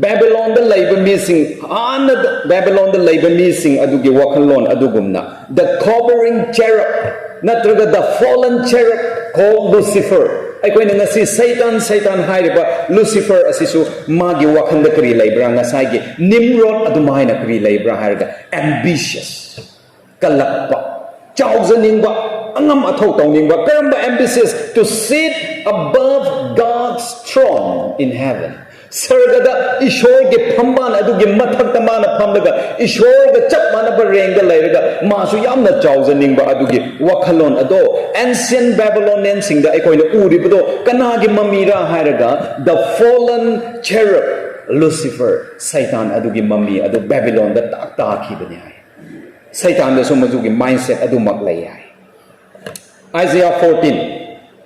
ꯕꯦꯕꯤꯂꯣꯟꯗ ꯂꯩꯕ ꯃꯤꯁꯤꯡ, ꯍꯥꯟꯅ ꯕꯦꯕꯤꯂꯣꯟꯗ ꯂꯩꯕ ꯃꯤꯁꯤꯡ ꯑꯗꯨꯒꯤ ꯋꯥꯈꯜꯂꯣꯟ ꯑꯗꯨꯒꯨꯝꯅ, the cowering cherub ꯅꯠꯇ꯭ꯔꯒ the fallen cherub called Lucifer, ꯑꯩꯈꯣꯏꯅ ꯉꯁꯤ ꯁꯩꯇꯥꯟ, ꯁꯩꯇꯥꯟ ꯍꯥꯏꯔꯤꯕ Lucifer ꯑꯁꯤꯁꯨ ꯃꯥꯒꯤ ꯋꯥꯈꯜꯗ ꯀꯔꯤ ꯂꯩꯕ꯭ꯔꯥ? ꯉꯁꯥꯏꯒꯤ Nimrod ꯑꯗꯨꯃꯥꯏꯅ ꯀꯔꯤ ꯂꯩꯕ꯭ꯔꯥ ꯍꯥꯏꯔꯒ, ambitious, ꯀꯜꯂꯛꯄ, ꯆꯥꯎꯖꯅꯤꯡꯕ, ꯑꯉꯝ ꯑꯊꯧ ꯇꯧꯅꯤꯡꯕ꯫ ꯀꯔꯝꯕ ambitious? To sit above God's throne in heaven. ꯁꯔꯒꯗ ꯏꯁꯣꯔꯒꯤ ꯐꯝꯕꯥꯜ ꯑꯗꯨꯒꯤ ꯃꯊꯛꯇ ꯃꯥꯅ ꯐꯝꯂꯒ ꯏꯁꯣꯔꯒ ꯆꯞ ꯃꯥꯟꯅꯕ ꯔꯦꯡꯗ ꯂꯩꯔꯒ ꯃꯥꯁꯨ ꯌꯥꯝꯅ ꯆꯥꯎꯖꯅꯤꯡꯕ ꯑꯗꯨꯒꯤ ꯋꯥꯈꯜꯂꯣꯟ ꯑꯗꯣ ancient Babylonianꯁꯤꯡꯗ ꯑꯩꯈꯣꯏꯅ ꯎꯔꯤꯕꯗꯣ ꯀꯅꯥꯒꯤ ꯃꯃꯤꯔꯥ ꯍꯥꯏꯔꯒ, the fallen cherub Lucifer, ꯁꯩꯇꯥꯟ ꯑꯗꯨꯒꯤ ꯃꯃꯤ ꯑꯗꯨ ꯕꯦꯕꯤꯂꯣꯟꯗ ꯇꯥꯛ ꯇꯥꯈꯤꯕꯅꯤ ꯍꯥꯏ꯫ ꯁꯩꯇꯥꯟꯗꯁꯨ ꯃꯗꯨꯒꯤ mindset ꯑꯗꯨꯃꯛ ꯂꯩ ꯍꯥꯏ꯫ Isaiah fourteen,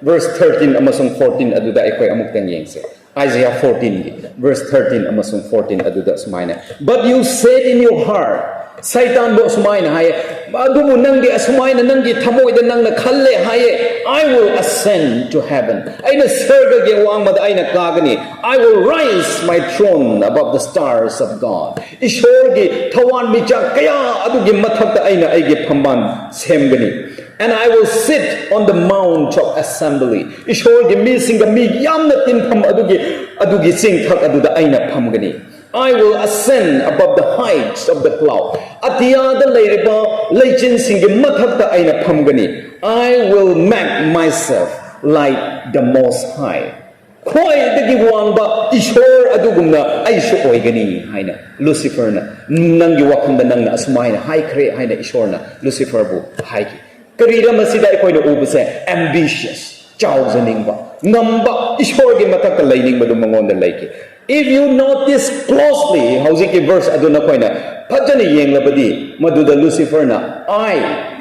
Verse thirteen ꯑꯃꯁꯨꯡ fourteen ꯑꯗꯨꯗ ꯑꯩꯈꯣꯏ ꯑꯃꯨꯛꯇꯪ ꯌꯦꯡꯁꯦ. Isaiah fourteen ꯒꯤ verse thirteen ꯑꯃꯁꯨꯡ fourteen ꯑꯗꯨꯗ ꯁꯨꯃꯥꯏꯅ, "But you said in your heart," ꯁꯩꯇꯥꯟꯕꯨ ꯑꯁꯨꯃꯥꯏꯅ ꯍꯥꯏꯌꯦ, "ꯑꯗꯨꯕꯨ ꯅꯪꯗꯤ ꯑꯁꯨꯃꯥꯏꯅ ꯅꯪꯒꯤ ꯊꯃꯣꯏꯗ ꯅꯪꯅ ꯈꯜꯂꯦ ꯍꯥꯏꯌꯦ, 'I will ascend to heaven.' ꯑꯩꯅ ꯁꯔꯒꯒꯤ ꯋꯥꯡꯃꯗ ꯑꯩꯅ ꯀꯥꯒꯅꯤ, 'I will raise my throne above the stars of God.' ꯏꯁꯣꯔꯒꯤ ꯊꯋꯥꯟꯃꯤꯆꯥꯛ ꯀꯌꯥ ꯑꯗꯨꯒꯤ ꯃꯊꯛꯇ ꯑꯩꯅ ꯑꯩꯒꯤ ꯐꯝꯕꯥꯜ ꯁꯦꯝꯒꯅꯤ꯫ 'And I will sit on the mount of assembly.'" ꯏꯁꯣꯔꯒꯤ ꯃꯤꯁꯤꯡꯒ ꯃꯤ ꯌꯥꯝꯅ ꯇꯤꯟꯐꯝ ꯑꯗꯨꯒꯤ, ꯑꯗꯨꯒꯤ ꯆꯤꯡꯊꯛ ꯑꯗꯨꯗ ꯑꯩꯅ ꯐꯝꯒꯅꯤ꯫ "I will ascend above the heights of the cloud." ꯑꯇꯤꯌꯥꯗ ꯂꯩꯔꯤꯕ ꯂꯩꯆꯤꯟꯁꯤꯡꯒꯤ ꯃꯊꯛꯇ ꯑꯩꯅ ꯐꯝꯒꯅꯤ꯫ "I will make myself like the Most High." ꯈ꯭ꯋꯥꯏꯗꯒꯤ ꯋꯥꯡꯕ ꯏꯁꯣꯔ ꯑꯗꯨꯒꯨꯝꯅ ꯑꯩꯁꯨ ꯑꯣꯏꯒꯅꯤ ꯍꯥꯏꯅ ꯂꯨꯁꯤꯐꯔꯅ, ꯅꯪꯒꯤ ꯋꯥꯈꯜꯗ ꯅꯪꯅ ꯑꯁꯨꯃꯥꯏꯅ ꯍꯥꯏꯈ꯭ꯔꯦ ꯍꯥꯏꯅ ꯏꯁꯣꯔꯅ ꯂꯨꯁꯤꯐꯔꯕꯨ ꯍꯥꯏꯈꯤ꯫ ꯀꯔꯤꯔ ꯃꯁꯤꯗ ꯑꯩꯈꯣꯏꯅ ꯎꯕꯁꯦ? Ambitious, ꯆꯥꯎꯖꯅꯤꯡꯕ, ꯉꯝꯕ, ꯏꯁꯣꯔꯒꯤ ꯃꯊꯛꯇ ꯂꯩꯅꯤꯡꯕꯗꯨ ꯃꯉꯣꯟꯗ ꯂꯩꯈꯤ꯫ If you notice closely, ꯍꯧꯖꯤꯛꯀꯤ verse ꯑꯗꯨ ꯅꯈꯣꯏꯅ ꯐꯖꯅ ꯌꯦꯡꯂꯕꯗꯤ, ꯃꯗꯨꯗ ꯂꯨꯁꯤꯐꯔꯅ "I,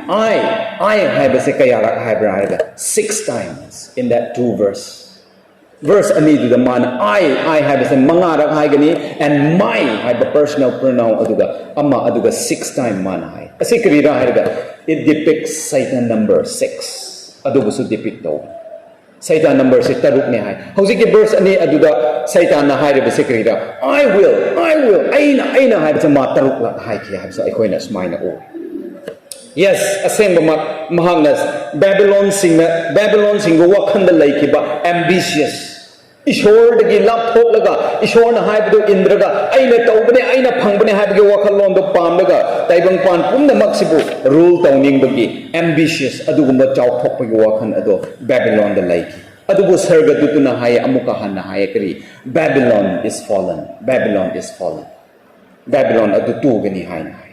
I, I" ꯍꯥꯏꯕꯁꯦ ꯀꯌꯥꯔꯛ ꯍꯥꯏꯕ꯭ꯔꯥ ꯍꯥꯏꯔꯒ, six times in that two verse. Verse ꯑꯅꯤꯗꯨꯗ ꯃꯥꯅ "I, I" ꯍꯥꯏꯕꯁꯦ ꯃꯉꯥꯔꯛ ꯍꯥꯏꯒꯅꯤ, and "my" ꯍꯥꯏꯕ personal pronoun ꯑꯗꯨꯒ ꯑꯃ, ꯑꯗꯨꯒ six time ꯃꯥꯅ ꯍꯥꯏ꯫ ꯑꯁꯤ ꯀꯔꯤꯔꯥ ꯍꯥꯏꯔꯒ, it depicts Satan number six, ꯑꯗꯨꯕꯨꯁꯨ depict ꯇꯧꯕ꯫ ꯁꯩꯇꯥꯟ number ꯁꯦ ꯇꯔꯨꯛꯅꯦ ꯍꯥꯏ꯫ ꯍꯧꯖꯤꯛꯀꯤ verse ꯑꯅꯤ ꯑꯗꯨꯗ ꯁꯩꯇꯥꯟꯅ ꯍꯥꯏꯔꯤꯕꯁꯦ ꯀꯔꯤꯔꯥ? "I will, I will, ꯑꯩꯅ, ꯑꯩꯅ" ꯍꯥꯏꯕꯁꯦ ꯃꯥ ꯇꯔꯨꯛꯂꯛ ꯍꯥꯏꯈꯤ ꯍꯥꯏꯕꯁꯦ ꯑꯩꯈꯣꯏꯅ ꯁꯨꯃꯥꯏꯅ ꯎꯏ꯫ Yes, ꯑꯁꯦꯡꯕꯃꯛ ꯃꯍꯥꯛꯅ ꯕꯦꯕꯤꯂꯣꯟꯁꯤꯡꯅ, ꯕꯦꯕꯤꯂꯣꯟꯁꯤꯡꯒꯤ ꯋꯥꯈꯜꯗ ꯂꯩꯈꯤꯕ ambitious, ꯏꯁꯣꯔꯗꯒꯤ ꯂꯥꯞꯊꯣꯛꯂꯒ ꯏꯁꯣꯔꯅ ꯍꯥꯏꯕꯗꯨ ꯏꯟꯗ꯭ꯔꯒ "ꯑꯩꯅ ꯇꯧꯕꯅꯦ, ꯑꯩꯅ ꯐꯪꯕꯅꯦ" ꯍꯥꯏꯕꯒꯤ ꯋꯥꯈꯜꯂꯣꯟꯗꯣ ꯄꯥꯝꯂꯒ ꯇꯥꯏꯕꯪꯄꯥꯟ ꯄꯨꯝꯅꯃꯛꯁꯤꯕꯨ rule ꯇꯧꯅꯤꯡꯕꯒꯤ ambitious ꯑꯗꯨꯒꯨꯝꯕ ꯆꯥꯎꯊꯣꯛꯄꯒꯤ ꯋꯥꯈꯜ ꯑꯗꯣ ꯕꯦꯕꯤꯂꯣꯟꯗ ꯂꯩꯈꯤ꯫ ꯑꯗꯨꯕꯨ ꯁꯔꯒꯗꯨꯇꯅ ꯍꯥꯏꯌꯦ, ꯑꯃꯨꯛꯀ ꯍꯟꯅ ꯍꯥꯏꯌꯦ, ꯀꯔꯤ? "Babylon is fallen, Babylon is fallen." Babylon ꯑꯗꯨ ꯇꯨꯒꯅꯤ ꯍꯥꯏꯅ ꯍꯥꯏ꯫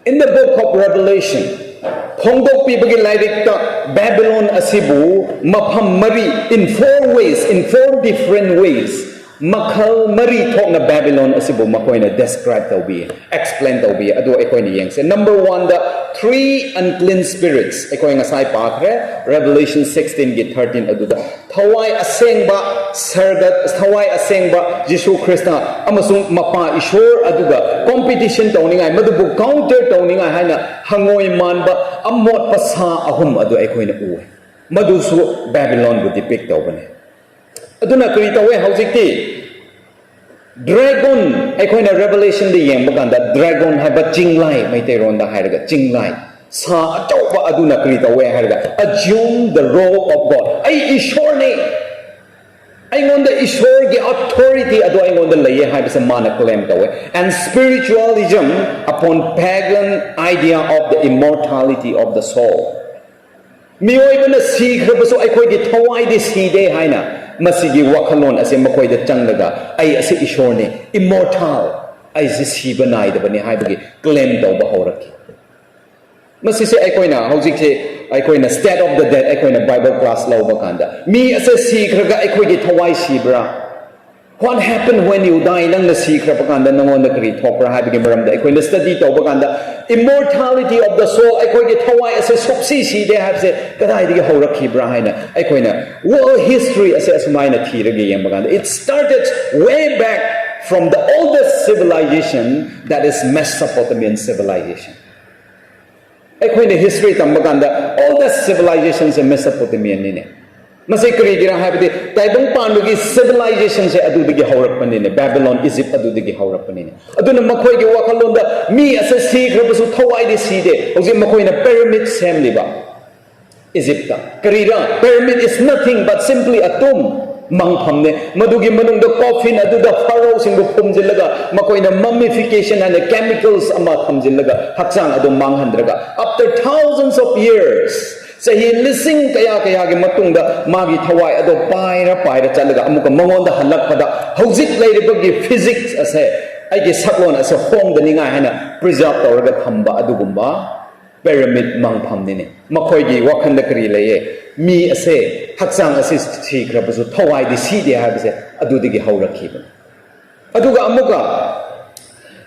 In the book of Revelation, ꯐꯣꯡꯗꯣꯛꯄꯤꯕꯒꯤ ꯂꯥꯏꯔꯤꯛꯇ ꯕꯦꯕꯤꯂꯣꯟ ꯑꯁꯤꯕꯨ ꯃꯐꯝ ꯃꯔꯤ, in four ways, in four different ways, ꯃꯈꯜ ꯃꯔꯤ ꯊꯣꯛꯅ ꯕꯦꯕꯤꯂꯣꯟ ꯑꯁꯤꯕꯨ ꯃꯈꯣꯏꯅ describe ꯇꯧꯕꯤ, explain ꯇꯧꯕꯤ꯫ ꯑꯗꯨ ꯑꯩꯈꯣꯏꯅ ꯌꯦꯡꯁꯦ꯫ Number one ꯗ Three unclean spirits ꯑꯩꯈꯣꯏ ꯉꯁꯥꯏ ꯄꯥꯈ꯭ꯔꯦ, Revelation sixteen ꯒꯤ thirteen ꯑꯗꯨꯗ꯫ ꯊꯋꯥꯏ ꯑꯁꯦꯡꯕ ꯁꯔꯒ, ꯊꯋꯥꯏ ꯑꯁꯦꯡꯕ ꯖꯤꯁꯨ ꯈ꯭ꯔꯤꯁꯇ ꯑꯃꯁꯨꯡ ꯃꯄꯥ ꯏꯁꯣꯔ ꯑꯗꯨꯒ competition ꯇꯧꯅꯤꯡꯉꯥꯏ, ꯃꯗꯨꯕꯨ counter ꯇꯧꯅꯤꯡꯉꯥꯏ ꯍꯥꯏꯅ ꯍꯪꯉꯣꯏ ꯃꯥꯟꯕ ꯑꯃꯣꯠꯄ ꯁꯥ ꯑꯍꯨꯝ ꯑꯗꯨ ꯑꯩꯈꯣꯏꯅ ꯎꯏ꯫ ꯃꯗꯨꯁꯨ ꯕꯦꯕꯤꯂꯣꯟꯕꯨ depict ꯇꯧꯕꯅꯤ꯫ ꯑꯗꯨꯅ ꯀꯔꯤ ꯇꯧꯋꯦ ꯍꯧꯖꯤꯛꯇꯤ? Dragon, ꯑꯩꯈꯣꯏꯅ Revelation ꯗ ꯌꯦꯡꯕ ꯀꯥꯟꯗ dragon ꯍꯥꯏꯕ ꯆꯤꯡꯂꯥꯏ, ꯃꯩꯇꯩꯔꯣꯟꯗ ꯍꯥꯏꯔꯒ ꯆꯤꯡꯂꯥꯏ, ꯁꯥ ꯑꯆꯧꯕ ꯑꯗꯨꯅ ꯀꯔꯤ ꯇꯧꯋꯦ ꯍꯥꯏꯔꯒ, "Assume the role of God." ꯑꯩ ꯏꯁꯣꯔꯅꯤ, ꯑꯩꯉꯣꯟꯗ ꯏꯁꯣꯔꯒꯤ authority ꯑꯗꯣ ꯑꯩꯉꯣꯟꯗ ꯂꯩꯌꯦ ꯍꯥꯏꯕꯁꯦ ꯃꯥꯅ claim ꯇꯧꯋꯦ꯫ And spiritualism upon pagan idea of the immortality of the soul. ꯃꯤꯑꯣꯏꯕꯅ ꯁꯤꯈ꯭ꯔꯕꯁꯨ ꯑꯩꯈꯣꯏꯒꯤ ꯊꯋꯥꯏꯗꯤ ꯁꯤꯗꯦ ꯍꯥꯏꯅ ꯃꯁꯤꯒꯤ ꯋꯥꯈꯜꯂꯣꯟ ꯑꯁꯦ ꯃꯈꯣꯏꯗ ꯆꯪꯂꯒ, "ꯑꯩ ꯑꯁꯤ ꯏꯁꯣꯔꯅꯤ, immortal, ꯑꯩꯁꯤ ꯁꯤꯕ ꯅꯥꯏꯗꯕꯅꯤ" ꯍꯥꯏꯕꯒꯤ claim ꯇꯧꯕ ꯍꯧꯔꯛꯈꯤ꯫ ꯃꯁꯤꯁꯦ ꯑꯩꯈꯣꯏꯅ ꯍꯧꯖꯤꯛꯁꯦ, ꯑꯩꯈꯣꯏꯅ state of the dead, ꯑꯩꯈꯣꯏꯅ Bible class ꯂꯧꯕ ꯀꯥꯟꯗ, "ꯃꯤ ꯑꯁꯦ ꯁꯤꯈ꯭ꯔꯒ ꯑꯩꯈꯣꯏꯒꯤ ꯊꯋꯥꯏ ꯁꯤꯕ꯭ꯔꯥ? What happened when you die?" ꯅꯪꯅ ꯁꯤꯈ꯭ꯔꯕ ꯀꯥꯟꯗ ꯅꯪꯉꯣꯟꯗ ꯀꯔꯤ ꯊꯣꯛꯄ꯭ꯔꯥ ꯍꯥꯏꯕꯒꯤ ꯃꯔꯝꯗ ꯑꯩꯈꯣꯏꯅ study ꯇꯧꯕ ꯀꯥꯟꯗ, immortality of the soul, ꯑꯩꯈꯣꯏꯒꯤ ꯊꯋꯥꯏ ꯑꯁꯦ ꯁꯨꯞꯁꯤ ꯁꯤꯗꯦ ꯍꯥꯏꯕꯁꯦ ꯀꯗꯥꯏꯗꯒꯤ ꯍꯧꯔꯛꯈꯤꯕ꯭ꯔꯥ ꯍꯥꯏꯅ ꯑꯩꯈꯣꯏꯅ world history ꯑꯁꯦ ꯑꯁꯨꯃꯥꯏꯅ ꯊꯤꯔꯒ ꯌꯦꯡꯕ ꯀꯥꯟꯗ, it started way back from the oldest civilization, that is Mesopotamian civilization. ꯑꯩꯈꯣꯏꯅ history ꯇꯝꯕ ꯀꯥꯟꯗ oldest civilization ꯁꯦ Mesopotamian ꯅꯤꯅꯦ꯫ ꯃꯁꯤ ꯀꯔꯤꯒꯤꯔꯥ ꯍꯥꯏꯕꯗꯤ ꯇꯥꯏꯕꯪ ꯄꯥꯟꯕꯒꯤ civilization ꯁꯦ ꯑꯗꯨꯗꯒꯤ ꯍꯧꯔꯛꯄꯅꯤꯅꯦ, Babylon, Egypt ꯑꯗꯨꯗꯒꯤ ꯍꯧꯔꯛꯄꯅꯤꯅꯦ꯫ ꯑꯗꯨꯅ ꯃꯈꯣꯏꯒꯤ ꯋꯥꯈꯜꯂꯣꯟꯗ ꯃꯤ ꯑꯁꯦ ꯁꯤꯈ꯭ꯔꯕꯁꯨ ꯊꯋꯥꯏꯗꯤ ꯁꯤꯗꯦ꯫ ꯍꯧꯖꯤꯛ ꯃꯈꯣꯏꯅ pyramid ꯁꯦꯝꯂꯤꯕ Egypt ꯇ꯫ ꯀꯔꯤꯔꯥ? Pyramid is nothing but simply a tomb, ꯃꯪꯐꯝꯅꯦ꯫ ꯃꯗꯨꯒꯤ ꯃꯅꯨꯡꯗ coffin ꯑꯗꯨꯗ Pharaoh ꯁꯤꯡꯕꯨ ꯐꯨꯝꯖꯤꯜꯂꯒ ꯃꯈꯣꯏꯅ mummification ꯍꯥꯏꯅ chemicals ꯑꯃ ꯊꯝꯖꯤꯜꯂꯒ ꯍꯛꯆꯥꯡ ꯑꯗꯨ ꯃꯥꯡꯍꯟꯗ꯭ꯔꯒ, after thousands of years, ꯆꯍꯤ ꯂꯤꯁꯤꯡ ꯀꯌꯥ ꯀꯌꯥꯒꯤ ꯃꯇꯨꯡꯗ ꯃꯥꯒꯤ ꯊꯋꯥꯏ ꯑꯗꯣ ꯄꯥꯏꯔ ꯄꯥꯏꯔ ꯆꯠꯂꯒ ꯑꯃꯨꯛꯀ ꯃꯉꯣꯟꯗ ꯍꯜꯂꯛꯄꯗ ꯍꯧꯖꯤꯛ ꯂꯩꯔꯤꯕꯒꯤ physics ꯑꯁꯦ, ꯑꯩꯒꯤ ꯁꯛꯂꯣꯟ ꯑꯁꯦ ꯍꯣꯡꯗꯅꯤꯡꯉꯥꯏ ꯍꯥꯏꯅ preserve ꯇꯧꯔꯒ ꯊꯝꯕ ꯑꯗꯨꯒꯨꯝꯕ pyramid ꯃꯪꯐꯝꯅꯤꯅꯦ꯫ ꯃꯈꯣꯏꯒꯤ ꯋꯥꯈꯜꯗ ꯀꯔꯤ ꯂꯩꯌꯦ? ꯃꯤ ꯑꯁꯦ, ꯍꯛꯆꯥꯡ ꯑꯁꯤ ꯁꯤꯈ꯭ꯔꯕꯁꯨ ꯊꯋꯥꯏꯗꯤ ꯁꯤꯗꯦ ꯍꯥꯏꯕꯁꯦ ꯑꯗꯨꯗꯒꯤ ꯍꯧꯔꯛꯈꯤꯕꯅꯤ꯫ ꯑꯗꯨꯒ ꯑꯃꯨꯛꯀ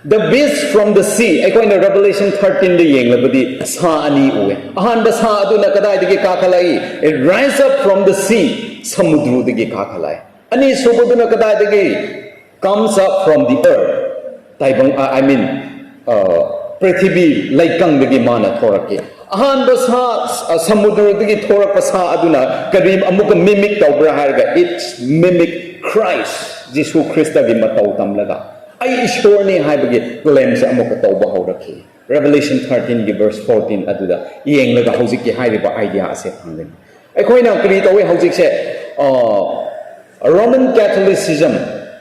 The beast from the sea, ꯑꯩꯈꯣꯏꯅ Revelation thirteen ꯗ ꯌꯦꯡꯂꯕꯗꯤ ꯁꯥ ꯑꯅꯤ ꯎꯑꯦ꯫ ꯑꯍꯥꯟꯕ ꯁꯥ ꯑꯗꯨꯅ ꯀꯗꯥꯏꯗꯒꯤ ꯀꯥꯈꯠꯂꯛꯏ? It rise up from the sea, ꯁꯃꯨꯗ꯭ꯔꯗꯒꯤ ꯀꯥꯈꯠꯂꯛꯑꯦ꯫ ꯑꯅꯤꯁꯨꯕꯗꯨꯅ ꯀꯗꯥꯏꯗꯒꯤ? Comes up from the earth, ꯇꯥꯏꯕꯪ, I mean, ꯄ꯭ꯔꯤꯊꯤꯕꯤ ꯂꯩꯀꯪꯗꯒꯤ ꯃꯥꯅ ꯊꯣꯔꯛꯈꯤ꯫ ꯑꯍꯥꯟꯕ ꯁꯥ, ꯁꯃꯨꯗ꯭ꯔꯗꯒꯤ ꯊꯣꯔꯛꯄ ꯁꯥ ꯑꯗꯨꯅ ꯀꯔꯤ ꯑꯃꯨꯛꯀ mimic ꯇꯧꯕ꯭ꯔꯥ ꯍꯥꯏꯔꯒ, it's mimic Christ, ꯖꯤꯁꯨ ꯈ꯭ꯔꯤꯁꯇꯒꯤ ꯃꯇꯧ ꯇꯝꯂꯒ ꯑꯩ ꯏꯁꯣꯔꯅꯤ ꯍꯥꯏꯕꯒꯤ claimꯁꯦ ꯑꯃꯨꯛꯀ ꯇꯧꯕ ꯍꯧꯔꯛꯈꯤ꯫ Revelation thirteen ꯒꯤ verse fourteen ꯑꯗꯨꯗ ꯌꯦꯡꯂꯒ ꯍꯧꯖꯤꯛꯀꯤ ꯍꯥꯏꯔꯤꯕ idea ꯑꯁꯦ ꯐꯪꯒꯅꯤ꯫ ꯑꯩꯈꯣꯏꯅ ꯀꯔꯤ ꯇꯧꯏ ꯍꯧꯖꯤꯛꯁꯦ? Roman Catholicism,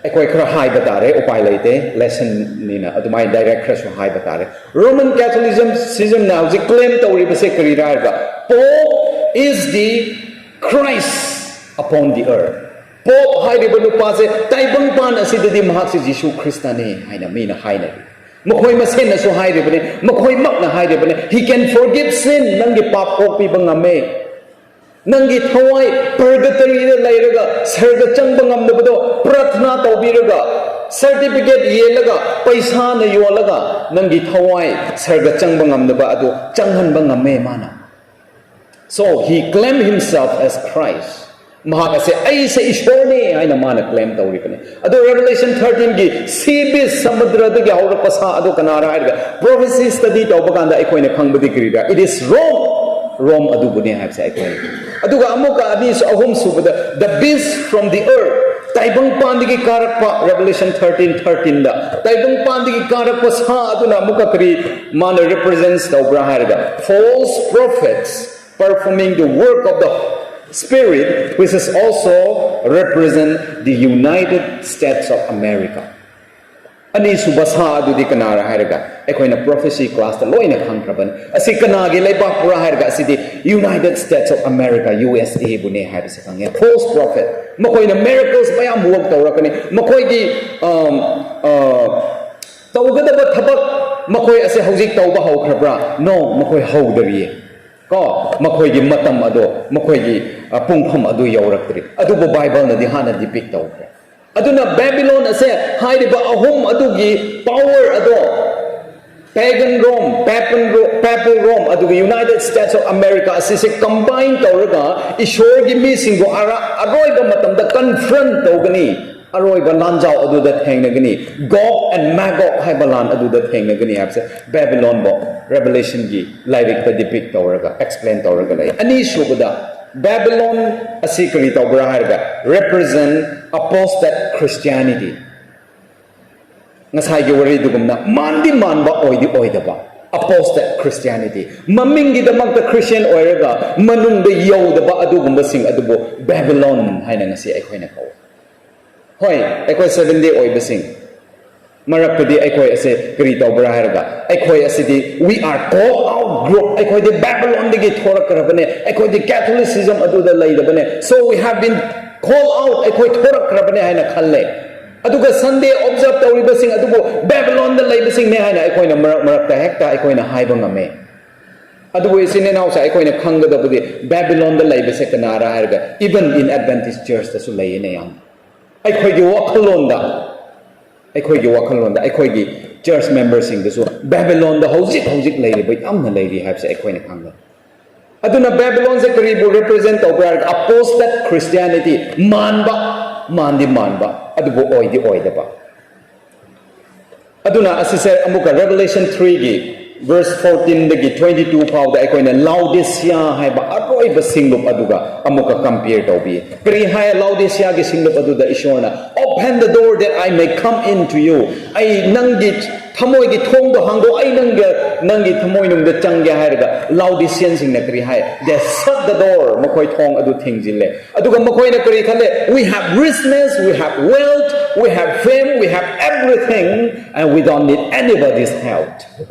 ꯑꯩꯈꯣꯏ ꯈꯔ ꯍꯥꯏꯕ ꯇꯥꯔꯦ, ꯎꯄꯥꯏ ꯂꯩꯇꯦ, lessonꯅꯤꯅ ꯑꯗꯨꯃꯥꯏꯅ direct ꯈꯔꯁꯨ ꯍꯥꯏꯕ ꯇꯥꯔꯦ꯫ Roman Catholicismꯅ ꯍꯧꯖꯤꯛ claim ꯇꯧꯔꯤꯕꯁꯦ ꯀꯔꯤꯔꯥ ꯍꯥꯏꯔꯒ, Pope is the Christ upon the earth. Pope ꯍꯥꯏꯔꯤꯕ ꯅꯨꯄꯥꯁꯦ ꯇꯥꯏꯕꯪꯄꯥꯟ ꯑꯁꯤꯗꯗꯤ ꯃꯍꯥꯛꯁꯦ ꯖꯤꯁꯨ ꯈ꯭ꯔꯤꯁꯇꯅꯦ ꯍꯥꯏꯅ ꯃꯤꯅ ꯍꯥꯏꯅꯔꯤ꯫ ꯃꯈꯣꯏ ꯃꯁꯦꯟꯅꯁꯨ ꯍꯥꯏꯔꯤꯕꯅꯤ, ꯃꯈꯣꯏꯃꯛꯅ ꯍꯥꯏꯔꯤꯕꯅꯤ, "He can forgive sin, ꯅꯪꯒꯤ ꯄꯥꯞ ꯀꯣꯛꯄꯤꯕ ꯉꯝꯃꯦ꯫ ꯅꯪꯒꯤ ꯊꯋꯥꯏ purgatoryꯗ ꯂꯩꯔꯒ ꯁꯔꯒ ꯆꯪꯕ ꯉꯝꯗꯕꯗꯣ ꯄ꯭ꯔꯊꯅꯥ ꯇꯧꯕꯤꯔꯒ, certificate ꯌꯦꯜꯂꯒ, ꯄꯩꯁꯥꯅ ꯌꯣꯜꯂꯒ ꯅꯪꯒꯤ ꯊꯋꯥꯏ ꯁꯔꯒ ꯆꯪꯕ ꯉꯝꯗꯕ ꯑꯗꯨ ꯆꯪꯍꯟꯕ ꯉꯝꯃꯦ ꯃꯥꯅ." So he claimed himself as Christ. ꯃꯍꯥꯛ ꯑꯁꯦ "ꯑꯩꯁꯦ ꯏꯁꯣꯔꯅꯦ" ꯍꯥꯏꯅ ꯃꯥꯅ claim ꯇꯧꯔꯤꯕꯅꯤ꯫ ꯑꯗꯣ Revelation thirteenꯒꯤ sea beast, ꯁꯃꯨꯗ꯭ꯔꯗꯒꯤ ꯍꯧꯔꯛꯄ ꯁꯥ ꯑꯗꯨ ꯀꯅꯥꯔ ꯍꯥꯏꯔꯒ, prophecy study ꯇꯧꯕ ꯀꯥꯟꯗ ꯑꯩꯈꯣꯏꯅ ꯈꯪꯕꯗꯤ ꯀꯔꯤꯔ? It is Rome. ꯔꯣꯝ ꯑꯗꯨꯕꯨꯅꯦ ꯍꯥꯏꯕꯁꯦ ꯑꯩꯈꯣꯏ꯫ ꯑꯗꯨꯒ ꯑꯃꯨꯛꯀ ꯑꯅꯤ, ꯑꯍꯨꯝ ꯁꯨꯕꯗ, the beast from the earth, ꯇꯥꯏꯕꯪꯄꯥꯟꯗꯒꯤ ꯀꯥꯔꯛꯄ, Revelation thirteen thirteenꯗ ꯇꯥꯏꯕꯪꯄꯥꯟꯗꯒꯤ ꯀꯥꯔꯛꯄ ꯁꯥ ꯑꯗꯨꯅ ꯑꯃꯨꯛꯀ ꯀꯔꯤ ꯃꯥꯅ represents ꯇꯧꯕ꯭ꯔꯥ ꯍꯥꯏꯔꯒ, false prophets performing the work of the Spirit, which is also represent the United States of America. ꯑꯅꯤꯁꯨꯕ ꯁꯥ ꯑꯗꯨꯗꯤ ꯀꯅꯥꯔ ꯍꯥꯏꯔꯒ, ꯑꯩꯈꯣꯏꯅ prophecy classꯇ ꯂꯣꯏꯅ ꯈꯪꯈ꯭ꯔꯕꯅꯤ꯫ ꯑꯁꯤ ꯀꯅꯥꯒꯤ ꯂꯩꯕꯥꯛꯄꯨꯔꯥ ꯍꯥꯏꯔꯒ, ꯑꯁꯤꯗꯤ United States of America, USAꯕꯨꯅꯦ ꯍꯥꯏꯕꯁꯦ ꯈꯪꯉꯦ꯫ False prophet, ꯃꯈꯣꯏꯅ miracles ꯃꯌꯥꯝ work ꯇꯧꯔꯛꯀꯅꯤ꯫ ꯃꯈꯣꯏꯒꯤ, um, uh, ꯇꯧꯒꯗꯕ ꯊꯕꯛ ꯃꯈꯣꯏ ꯑꯁꯦ ꯍꯧꯖꯤꯛ ꯇꯧꯕ ꯍꯧꯈ꯭ꯔꯕ꯭ꯔꯥ? No, ꯃꯈꯣꯏ ꯍꯧꯗꯔꯤꯌꯦ꯫ ꯀꯣ, ꯃꯈꯣꯏꯒꯤ ꯃꯇꯝ ꯑꯗꯣ, ꯃꯈꯣꯏꯒꯤ, ꯑ, ꯄꯨꯡꯐꯝ ꯑꯗꯨ ꯌꯧꯔꯛꯇ꯭ꯔꯤ꯫ ꯑꯗꯨꯕꯨ ꯕꯥꯏꯕꯜꯅꯗꯤ ꯍꯥꯟꯅ depict ꯇꯧꯈ꯭ꯔꯦ꯫ ꯑꯗꯨꯅ ꯕꯦꯕꯤꯂꯣꯟ ꯑꯁꯦ ꯍꯥꯏꯔꯤꯕ ꯑꯍꯨꯝ ꯑꯗꯨꯒꯤ ꯄꯥꯋꯔ ꯑꯗꯣ, pagan Rome, papal Ro- papal Rome, ꯑꯗꯨꯒ United States of America ꯑꯁꯤꯁꯦ ꯀꯝꯕꯥꯏꯟ ꯇꯧꯔꯒ ꯏꯁꯣꯔꯒꯤ ꯃꯤꯁꯤꯡꯕꯨ ꯑꯔ- ꯑꯔꯣꯏꯕ ꯃꯇꯝꯗ ꯀꯟꯐ꯭ꯔꯟ ꯇꯧꯒꯅꯤ꯫ ꯑꯔꯣꯏꯕ ꯂꯥꯟꯖꯥꯎ ꯑꯗꯨꯗ ꯊꯦꯡꯅꯒꯅꯤ꯫ Gog and Magog ꯍꯥꯏꯕ ꯂꯥꯟ ꯑꯗꯨꯗ ꯊꯦꯡꯅꯒꯅꯤ ꯍꯥꯏꯕꯁꯦ ꯕꯦꯕꯤꯂꯣꯟꯕꯨ ꯔꯦꯚꯦꯂꯦꯁꯟꯒꯤ ꯂꯥꯏꯔꯤꯛꯇ ꯗꯤꯄꯤꯛ ꯇꯧꯔꯒ, ꯑꯦꯛꯁꯄ꯭ꯂꯦꯟ ꯇꯧꯔꯒ ꯂꯩ꯫ ꯑꯅꯤꯁꯨꯕꯗ, ꯕꯦꯕꯤꯂꯣꯟ ꯑꯁꯤ ꯀꯔꯤ ꯇꯧꯕ꯭ꯔꯥ ꯍꯥꯏꯔꯒ, ꯔꯦꯄ꯭ꯔꯖꯦꯟ ꯑꯄꯣꯁꯇꯦꯠ ꯈ꯭ꯔꯤꯁꯇꯤꯌꯥꯅꯤꯇꯤ꯫ ꯉꯁꯥꯏꯒꯤ ꯋꯥꯔꯤꯗꯨꯒꯨꯝꯅ ꯃꯥꯟꯗꯤ ꯃꯥꯟꯕ, ꯑꯣꯏꯗꯤ ꯑꯣꯏꯗꯕ, ꯑꯄꯣꯁꯇꯦꯠ ꯈ꯭ꯔꯤꯁꯇꯤꯌꯥꯅꯤꯇꯤ꯫ ꯃꯃꯤꯡꯒꯤꯗꯃꯛꯇ ꯈ꯭ꯔꯤꯁꯇꯤꯌꯥꯟ ꯑꯣꯏꯔꯒ ꯃꯅꯨꯡꯗ ꯌꯧꯗꯕ ꯑꯗꯨꯒꯨꯝꯕꯁꯤꯡ ꯑꯗꯨꯕꯨ ꯕꯦꯕꯤꯂꯣꯟ ꯍꯥꯏꯅ ꯉꯁꯤ ꯑꯩꯈꯣꯏꯅ ꯀꯧꯏ꯫ ꯍꯣꯏ, ꯑꯩꯈꯣꯏ ꯁꯦꯚꯦꯟ ꯗꯦ ꯑꯣꯏꯕꯁꯤꯡ ꯃꯔꯛꯇꯗꯤ ꯑꯩꯈꯣꯏ ꯑꯁꯦ ꯀꯔꯤ ꯇꯧꯕ꯭ꯔꯥ ꯍꯥꯏꯔꯒ, ꯑꯩꯈꯣꯏ ꯑꯁꯤꯗꯤ we are call out group, ꯑꯩꯈꯣꯏꯗꯤ ꯕꯦꯕꯤꯂꯣꯟꯗꯒꯤ ꯊꯣꯔꯛꯈ꯭ꯔꯕꯅꯦ, ꯑꯩꯈꯣꯏꯗꯤ ꯀꯦꯊꯣꯂꯤꯁꯤꯖꯝ ꯑꯗꯨꯗ ꯂꯩꯔꯕꯅꯦ, so we have been call out, ꯑꯩꯈꯣꯏ ꯊꯣꯔꯛꯈ꯭ꯔꯕꯅꯦ ꯍꯥꯏꯅ ꯈꯜꯂꯦ꯫ ꯑꯗꯨꯒ ꯁꯟꯗꯦ ꯑꯣꯕꯖꯥꯔꯕ ꯇꯧꯔꯤꯕꯁꯤꯡ ꯑꯗꯨꯕꯨ ꯕꯦꯕꯤꯂꯣꯟꯗ ꯂꯩꯕꯁꯤꯡꯅꯦ ꯍꯥꯏꯅ ꯑꯩꯈꯣꯏꯅ ꯃꯔꯛ ꯃꯔꯛꯇ ꯍꯦꯛꯇ ꯑꯩꯈꯣꯏꯅ ꯍꯥꯏꯕ ꯉꯝꯃꯦ꯫ ꯑꯗꯨꯕꯨ ꯏꯆꯤꯟ ꯏꯅꯥꯎꯁꯦ, ꯑꯩꯈꯣꯏꯅ ꯈꯪꯒꯗꯕꯗꯤ ꯕꯦꯕꯤꯂꯣꯟꯗ ꯂꯩꯕꯁꯦ ꯀꯅꯥꯔ ꯍꯥꯏꯔꯒ, even in Adventist churchꯇꯁꯨ ꯂꯩꯌꯦꯅꯦ ꯌꯥꯝ꯫ ꯑꯩꯈꯣꯏꯒꯤ ꯋꯥꯈꯜꯂꯣꯟꯗ, ꯑꯩꯈꯣꯏꯒꯤ ꯋꯥꯈꯜꯂꯣꯟꯗ, ꯑꯩꯈꯣꯏꯒꯤ ꯆꯔꯆ ꯃꯦꯝꯕꯔꯁꯤꯡꯗꯁꯨ ꯕꯦꯕꯤꯂꯣꯟꯗ ꯍꯧꯖꯤꯛ ꯍꯧꯖꯤꯛ ꯂꯩꯔꯤꯕ ꯌꯥꯝꯅ ꯂꯩꯔꯤ ꯍꯥꯏꯕꯁꯦ ꯑꯩꯈꯣꯏꯅ ꯈꯪꯒꯅꯤ꯫ ꯑꯗꯨꯅ ꯕꯦꯕꯤꯂꯣꯟꯁꯦ ꯀꯔꯤꯕꯨ ꯔꯤꯄ꯭ꯔꯖꯦꯟ ꯇꯧꯕ꯭ꯔꯥ ꯍꯥꯏꯔꯒ, ꯑꯄꯣꯁꯇꯦꯠ ꯈ꯭ꯔꯤꯁꯇꯤꯌꯥꯅꯤꯇꯤ, ꯃꯥꯟꯕ, ꯃꯥꯟꯗꯤ ꯃꯥꯟꯕ, ꯑꯗꯨꯕꯨ ꯑꯣꯏꯗꯤ ꯑꯣꯏꯗꯕ꯫ ꯑꯗꯨꯅ ꯑꯁꯤꯁꯦ ꯑꯃꯨꯛꯀ ꯔꯦꯚꯦꯂꯦꯁꯟ ꯊ꯭ꯔꯤꯒꯤ ꯚꯔꯁ ꯐꯣꯔꯇꯤꯟꯗꯒꯤ ꯇ꯭ꯋꯦꯟꯇꯤ ꯇꯨ ꯐꯥꯎꯗ ꯑꯩꯈꯣꯏꯅ ꯂꯥꯎꯗꯤꯁꯤꯌꯥ ꯍꯥꯏꯕ ꯑꯔꯣꯏꯕ ꯁꯤꯡꯂꯨꯞ ꯑꯗꯨꯒ ꯑꯃꯨꯛꯀ ꯀꯝꯄꯤꯌꯔ ꯇꯧꯕꯤ꯫ ꯀꯔꯤ ꯍꯥꯏ ꯂꯥꯎꯗꯤꯁꯤꯌꯥꯒꯤ ꯁꯤꯡꯂꯨꯞ ꯑꯗꯨꯗ ꯏꯁꯣꯔꯅ, "Open the door that I may come in to you"? ꯑꯩ ꯅꯪꯒꯤ ꯊꯃꯣꯏꯒꯤ ꯊꯣꯡꯗꯣ ꯍꯥꯡꯗꯣꯛ, ꯑꯩ ꯅꯪꯒ, ꯅꯪꯒꯤ ꯊꯃꯣꯏꯅꯨꯡꯗ ꯆꯪꯒꯦ ꯍꯥꯏꯔꯒ, ꯂꯥꯎꯗꯤꯁꯤꯌꯟꯁꯤꯡꯅ ꯀꯔꯤ ꯍꯥꯏ? They shut the door, ꯃꯈꯣꯏ ꯊꯣꯡ ꯑꯗꯨ ꯊꯤꯡꯖꯤꯜꯂꯦ꯫ ꯑꯗꯨꯒ ꯃꯈꯣꯏꯅ ꯀꯔꯤ ꯈꯜꯂꯦ? "We have richness, we have wealth, we have fame, we have everything, and we don't need anybody's help."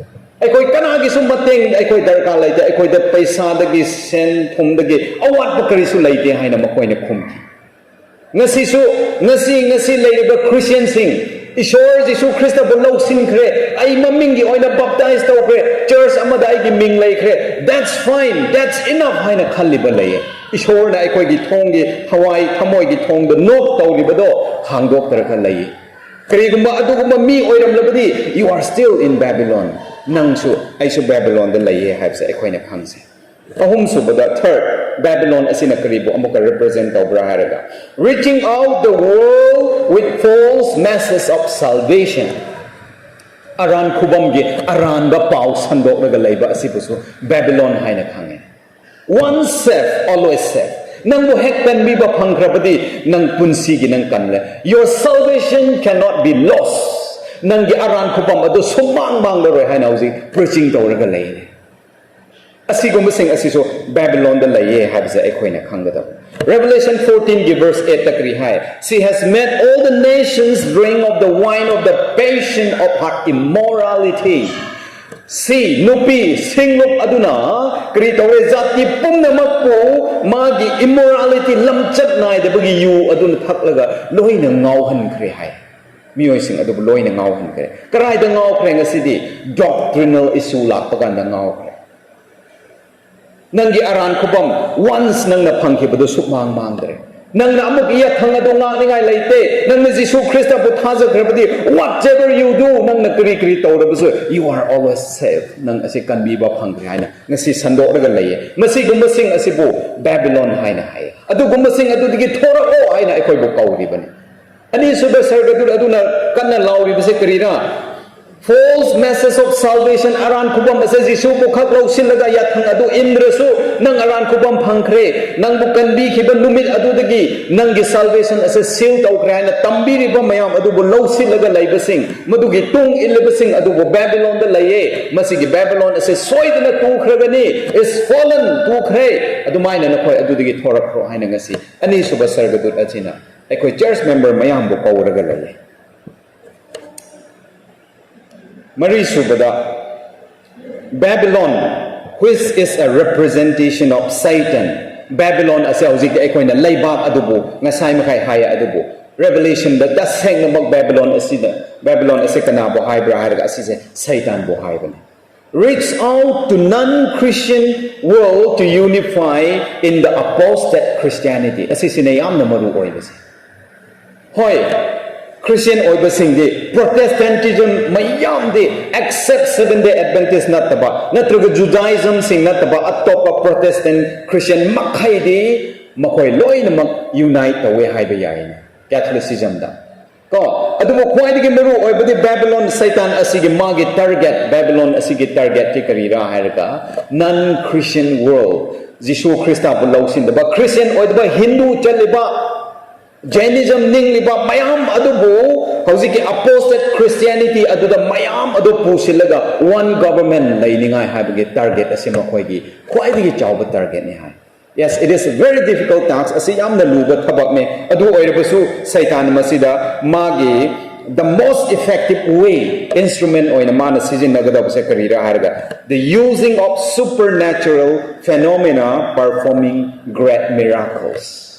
ꯑꯩꯈꯣꯏ ꯀꯅꯥꯒꯤꯁꯨ ꯃꯇꯦꯡ ꯑꯩꯈꯣꯏ ꯗꯔꯀꯥꯔ ꯂꯩꯇꯦ, ꯑꯩꯈꯣꯏꯗ ꯄꯩꯁꯥꯗꯒꯤ, ꯁꯦꯟ ꯊꯨꯝꯗꯒꯤ ꯑꯋꯥꯠꯄ ꯀꯔꯤꯁꯨ ꯂꯩꯇꯦ ꯍꯥꯏꯅ ꯃꯈꯣꯏꯅ ꯈꯨꯝꯈꯤ꯫ ꯉꯁꯤꯁꯨ, ꯉꯁꯤ, ꯉꯁꯤ ꯂꯩꯔꯤꯕ ꯈ꯭ꯔꯤꯁꯇꯤꯌꯟꯁꯤꯡ, "ꯏꯁꯣꯔ ꯖꯤꯁꯨ ꯈ꯭ꯔꯤꯁꯇꯕꯨ ꯂꯧꯁꯤꯟꯈ꯭ꯔꯦ, ꯑꯩ ꯃꯃꯤꯡꯒꯤ ꯑꯣꯏꯅ ꯕꯞꯇꯥꯏꯖ ꯇꯧꯈ꯭ꯔꯦ, ꯆꯔꯆ ꯑꯃꯗ ꯑꯩꯒꯤ ꯃꯤꯡ ꯂꯩꯈ꯭ꯔꯦ, that's fine, that's enough" ꯍꯥꯏꯅ ꯈꯜꯂꯤꯕ ꯂꯩꯌꯦ꯫ ꯏꯁꯣꯔꯅ ꯑꯩꯈꯣꯏꯒꯤ ꯊꯣꯡꯒꯤ ꯊꯋꯥꯏ ꯊꯃꯣꯏꯒꯤ ꯊꯣꯡꯗ ꯅꯣꯛ ꯇꯧꯔꯤꯕꯗꯣ ꯍꯥꯡꯗꯣꯛꯇ꯭ꯔꯒ ꯂꯩ꯫ ꯀꯔꯤꯒꯨꯝꯕ ꯑꯗꯨꯒꯨꯝꯕ ꯃꯤ ꯑꯣꯏꯔꯝꯂꯕꯗꯤ, you are still in Babylon, ꯅꯪꯁꯨ ꯑꯩꯁꯨ ꯕꯦꯕꯤꯂꯣꯟꯗ ꯂꯩꯌꯦ ꯍꯥꯏꯕꯁꯦ ꯑꯩꯈꯣꯏꯅ ꯈꯪꯁꯦ꯫ ꯑꯍꯨꯝꯁꯨꯕꯗ, third, ꯕꯦꯕꯤꯂꯣꯟ ꯑꯁꯤꯅ ꯀꯔꯤꯕꯨ ꯑꯃꯨꯛꯀ represent ꯇꯧꯕ꯭ꯔꯥ ꯍꯥꯏꯔꯒ, reaching out the world with false messages of salvation, ꯑꯔꯥꯟ ꯈꯨꯕꯝꯒꯤ ꯑꯔꯥꯟꯕ ꯄꯥꯎ ꯁꯟꯗꯣꯛꯂꯒ ꯂꯩꯕ ꯑꯁꯤꯕꯨꯁꯨ ꯕꯦꯕꯤꯂꯣꯟ ꯍꯥꯏꯅ ꯈꯪꯉꯤ꯫ Once saved, always saved. ꯅꯪꯕꯨ ꯍꯦꯛ ꯀꯟꯕꯤꯕ ꯐꯪꯈ꯭ꯔꯕꯗꯤ ꯅꯪ ꯄꯨꯟꯁꯤꯒꯤ ꯅꯪ ꯀꯟꯂꯦ꯫ Your salvation cannot be lost. ꯅꯪꯒꯤ ꯑꯔꯥꯟ ꯈꯨꯕꯝ ꯑꯗꯨ ꯁꯨꯝꯃꯥꯡ ꯃꯥꯡꯂꯔꯣꯏ ꯍꯥꯏꯅ ꯍꯧꯖꯤꯛ preaching ꯇꯧꯔꯒ ꯂꯩꯔꯦ꯫ ꯑꯁꯤꯒꯨꯝꯕꯁꯤꯡ ꯑꯁꯤꯁꯨ ꯕꯦꯕꯤꯂꯣꯟꯗ ꯂꯩꯌꯦ ꯍꯥꯏꯕꯁꯦ ꯑꯩꯈꯣꯏꯅ ꯈꯪꯒꯗꯕ꯫ Revelation fourteen ꯒꯤ verse eight ꯇ ꯀꯔꯤ ꯍꯥꯏ? She has made all the nations drink of the wine of the passion of her immorality. ꯁꯤ ꯅꯨꯄꯤ ꯁꯤꯡꯂꯨꯞ ꯑꯗꯨꯅ ꯀꯔꯤ ꯇꯧꯔꯦ? ꯖꯥꯇꯤ ꯄꯨꯝꯅꯃꯛꯄꯨ ꯃꯥꯒꯤ immorality, ꯂꯝꯆꯠ ꯅꯥꯏꯗꯕꯒꯤ ꯌꯨ ꯑꯗꯨꯅ ꯊꯛꯂꯒ ꯂꯣꯏꯅ ꯉꯥꯎꯍꯟꯈ꯭ꯔꯦ ꯍꯥꯏ꯫ ꯃꯤꯑꯣꯏꯁꯤꯡ ꯑꯗꯨꯕꯨ ꯂꯣꯏꯅ ꯉꯥꯎꯍꯟꯈ꯭ꯔꯦ꯫ ꯀꯗꯥꯏꯗ ꯉꯥꯎꯈ꯭ꯔꯦ ꯉꯁꯤꯗꯤ? Doctrinal issue ꯂꯥꯛꯄ ꯀꯥꯟꯗ ꯉꯥꯎꯈ꯭ꯔꯦ꯫ ꯅꯪꯒꯤ ꯑꯔꯥꯟ ꯈꯨꯕꯝ, once ꯅꯪꯅ ꯐꯪꯈꯤꯕꯗꯨ ꯁꯨꯛꯃꯥꯡ ꯃꯥꯡꯗ꯭ꯔꯦ꯫ ꯅꯪꯅ ꯑꯃꯨꯛ ꯌꯥꯊꯪ ꯑꯗꯨ ꯉꯥꯛꯅꯤꯡꯉꯥꯏ ꯂꯩꯇꯦ꯫ ꯅꯪꯅ ꯖꯤꯁꯨ ꯈ꯭ꯔꯤꯁꯇꯕꯨ ꯊꯥꯖꯈ꯭ꯔꯕꯗꯤ, whatever you do, ꯅꯪꯅ ꯀꯔꯤ ꯀꯔꯤ ꯇꯧꯔꯕꯁꯨ, you are always safe. ꯅꯪ ꯑꯁꯤ ꯀꯟꯕꯤꯕ ꯐꯪꯈ꯭ꯔꯦ ꯍꯥꯏꯅ ꯉꯁꯤ ꯁꯟꯗꯣꯛꯂꯒ ꯂꯩꯌꯦ꯫ ꯃꯁꯤꯒꯨꯝꯕꯁꯤꯡ ꯑꯁꯤꯕꯨ ꯕꯦꯕꯤꯂꯣꯟ ꯍꯥꯏꯅ ꯍꯥꯏꯌꯦ꯫ ꯑꯗꯨꯒꯨꯝꯕꯁꯤꯡ ꯑꯗꯨꯗꯒꯤ ꯊꯣꯔꯛꯑꯣ ꯍꯥꯏꯅ ꯑꯩꯈꯣꯏꯕꯨ ꯀꯧꯔꯤꯕꯅꯤ꯫ ꯑꯅꯤꯁꯨꯕ ꯁꯔꯒꯗꯨꯠ ꯑꯗꯨꯅ ꯀꯟꯅ ꯂꯥꯎꯔꯤꯕꯁꯦ ꯀꯔꯤꯔꯥ? False message of salvation, ꯑꯔꯥꯟ ꯈꯨꯕꯝ ꯑꯁꯦ ꯖꯤꯁꯨꯕꯨ ꯈꯛ ꯂꯧꯁꯤꯜꯂꯒ ꯌꯥꯊꯪ ꯑꯗꯨ ꯏꯟꯗ꯭ꯔꯁꯨ, ꯅꯪ ꯑꯔꯥꯟ ꯈꯨꯕꯝ ꯐꯪꯈ꯭ꯔꯦ, ꯅꯪꯕꯨ ꯀꯟꯕꯤꯈꯤꯕ ꯅꯨꯃꯤꯠ ꯑꯗꯨꯗꯒꯤ ꯅꯪꯒꯤ salvation ꯑꯁꯦ seal ꯇꯧꯈ꯭ꯔꯦ ꯍꯥꯏꯅ ꯇꯝꯕꯤꯔꯤꯕ ꯃꯌꯥꯝ ꯑꯗꯨꯕꯨ ꯂꯧꯁꯤꯜꯂꯒ ꯂꯩꯕꯁꯤꯡ, ꯃꯗꯨꯒꯤ ꯇꯨꯡ ꯏꯜꯂꯤꯕꯁꯤꯡ ꯑꯗꯨꯕꯨ ꯕꯦꯕꯤꯂꯣꯟꯗ ꯂꯩꯌꯦ, ꯃꯁꯤꯒꯤ ꯕꯦꯕꯤꯂꯣꯟ ꯑꯁꯦ ꯁꯣꯏꯗꯅ ꯇꯨꯈ꯭ꯔꯒꯅꯤ, is fallen, ꯇꯨꯈ꯭ꯔꯦ, ꯑꯗꯨꯃꯥꯏꯅ ꯅꯈꯣꯏ ꯑꯗꯨꯗꯒꯤ ꯊꯣꯔꯛꯈ꯭ꯔꯣ ꯍꯥꯏꯅ ꯉꯁꯤ ꯑꯅꯤꯁꯨꯕ ꯁꯔꯒꯗꯨꯠ ꯑꯁꯤꯅ ꯑꯩꯈꯣꯏ church member ꯃꯌꯥꯝꯕꯨ ꯀꯧꯔꯒ ꯂꯩꯌꯦ꯫ ꯃꯔꯤꯁꯨꯕꯗ, Babylon, which is a representation of Satan. Babylon ꯑꯁꯤ ꯍꯧꯖꯤꯛꯇꯤ ꯑꯩꯈꯣꯏꯅ ꯂꯩꯕꯥꯛ ꯑꯗꯨꯕꯨ ꯉꯁꯥꯏ ꯃꯈꯩ ꯍꯥꯏꯌꯦ, ꯑꯗꯨꯕꯨ Revelationꯗ ꯇꯁꯦꯡꯅꯃꯛ ꯕꯦꯕꯤꯂꯣꯟ ꯑꯁꯤꯗ, ꯕꯦꯕꯤꯂꯣꯟ ꯑꯁꯤ ꯀꯅꯥꯕꯨ ꯍꯥꯏꯕ꯭ꯔꯥ ꯍꯥꯏꯔꯒ ꯑꯁꯤꯁꯦ ꯁꯩꯇꯥꯟꯕꯨ ꯍꯥꯏꯕꯅꯤ꯫ Reach out to non-Christian world to unify in the apostate Christianity. ꯑꯁꯤꯁꯤꯅ ꯌꯥꯝꯅ ꯃꯔꯨ ꯑꯣꯏꯕꯁꯦ. ꯍꯣꯏ, Christian ꯑꯣꯏꯕꯁꯤꯡꯗꯤ, Protestantism ꯃꯌꯥꯝꯗꯤ, except Seventh Day Adventist ꯅꯠꯇꯕ, ꯅꯠꯇ꯭ꯔꯒ Judaism ꯁꯤꯡ ꯅꯠꯇꯕ ꯑꯇꯣꯞꯄ Protestant Christian ꯃꯈꯩꯗꯤ ꯃꯈꯣꯏ ꯂꯣꯏꯅꯃꯛ unite ꯇꯧꯋꯦ ꯍꯥꯏꯕ ꯌꯥꯏꯅꯦ, Catholicism ꯗ꯫ ꯀꯣ, ꯑꯗꯨꯕꯨ ꯈ꯭ꯋꯥꯏꯗꯒꯤ ꯃꯔꯨ ꯑꯣꯏꯕꯗꯤ Babylon, ꯁꯩꯇꯥꯟ ꯑꯁꯤꯒꯤ ꯃꯥꯒꯤ target, Babylon ꯑꯁꯤꯒꯤ target ꯇꯤ ꯀꯔꯤꯔꯥ ꯍꯥꯏꯔꯒ, non-Christian world, ꯖꯤꯁꯨ ꯈ꯭ꯔꯤꯁꯇꯕꯨ ꯂꯧꯁꯤꯟꯗꯕ, Christian ꯑꯣꯏꯗꯕ, Hindu ꯆꯠꯂꯤꯕ, Jainism ꯅꯤꯡꯂꯤꯕ ꯃꯌꯥꯝ ꯑꯗꯨꯕꯨ ꯍꯧꯖꯤꯛꯀꯤ apostate Christianity ꯑꯗꯨꯗ ꯃꯌꯥꯝ ꯑꯗꯨ ꯄꯨꯁꯤꯜꯂꯒ one government ꯂꯩꯅꯤꯡꯉꯥꯏ ꯍꯥꯏꯕꯒꯤ target ꯑꯁꯤ ꯃꯈꯣꯏꯒꯤ ꯈ꯭ꯋꯥꯏꯗꯒꯤ ꯆꯥꯎꯕ target ꯅꯤ ꯍꯥꯏ꯫ Yes, it is very difficult task. ꯑꯁꯤ ꯌꯥꯝꯅ ꯂꯨꯕ ꯊꯕꯛꯅꯤ꯫ ꯑꯗꯨ ꯑꯣꯏꯔꯕꯁꯨ ꯁꯩꯇꯥꯟ ꯃꯁꯤꯗ ꯃꯥꯒꯤ the most effective way, instrument ꯑꯣꯏꯅ ꯃꯥꯅ ꯁꯤꯖꯤꯟꯅꯒꯗꯕꯁꯦ ꯀꯔꯤꯔꯥ ꯍꯥꯏꯔꯒ, the using of supernatural phenomena performing great miracles.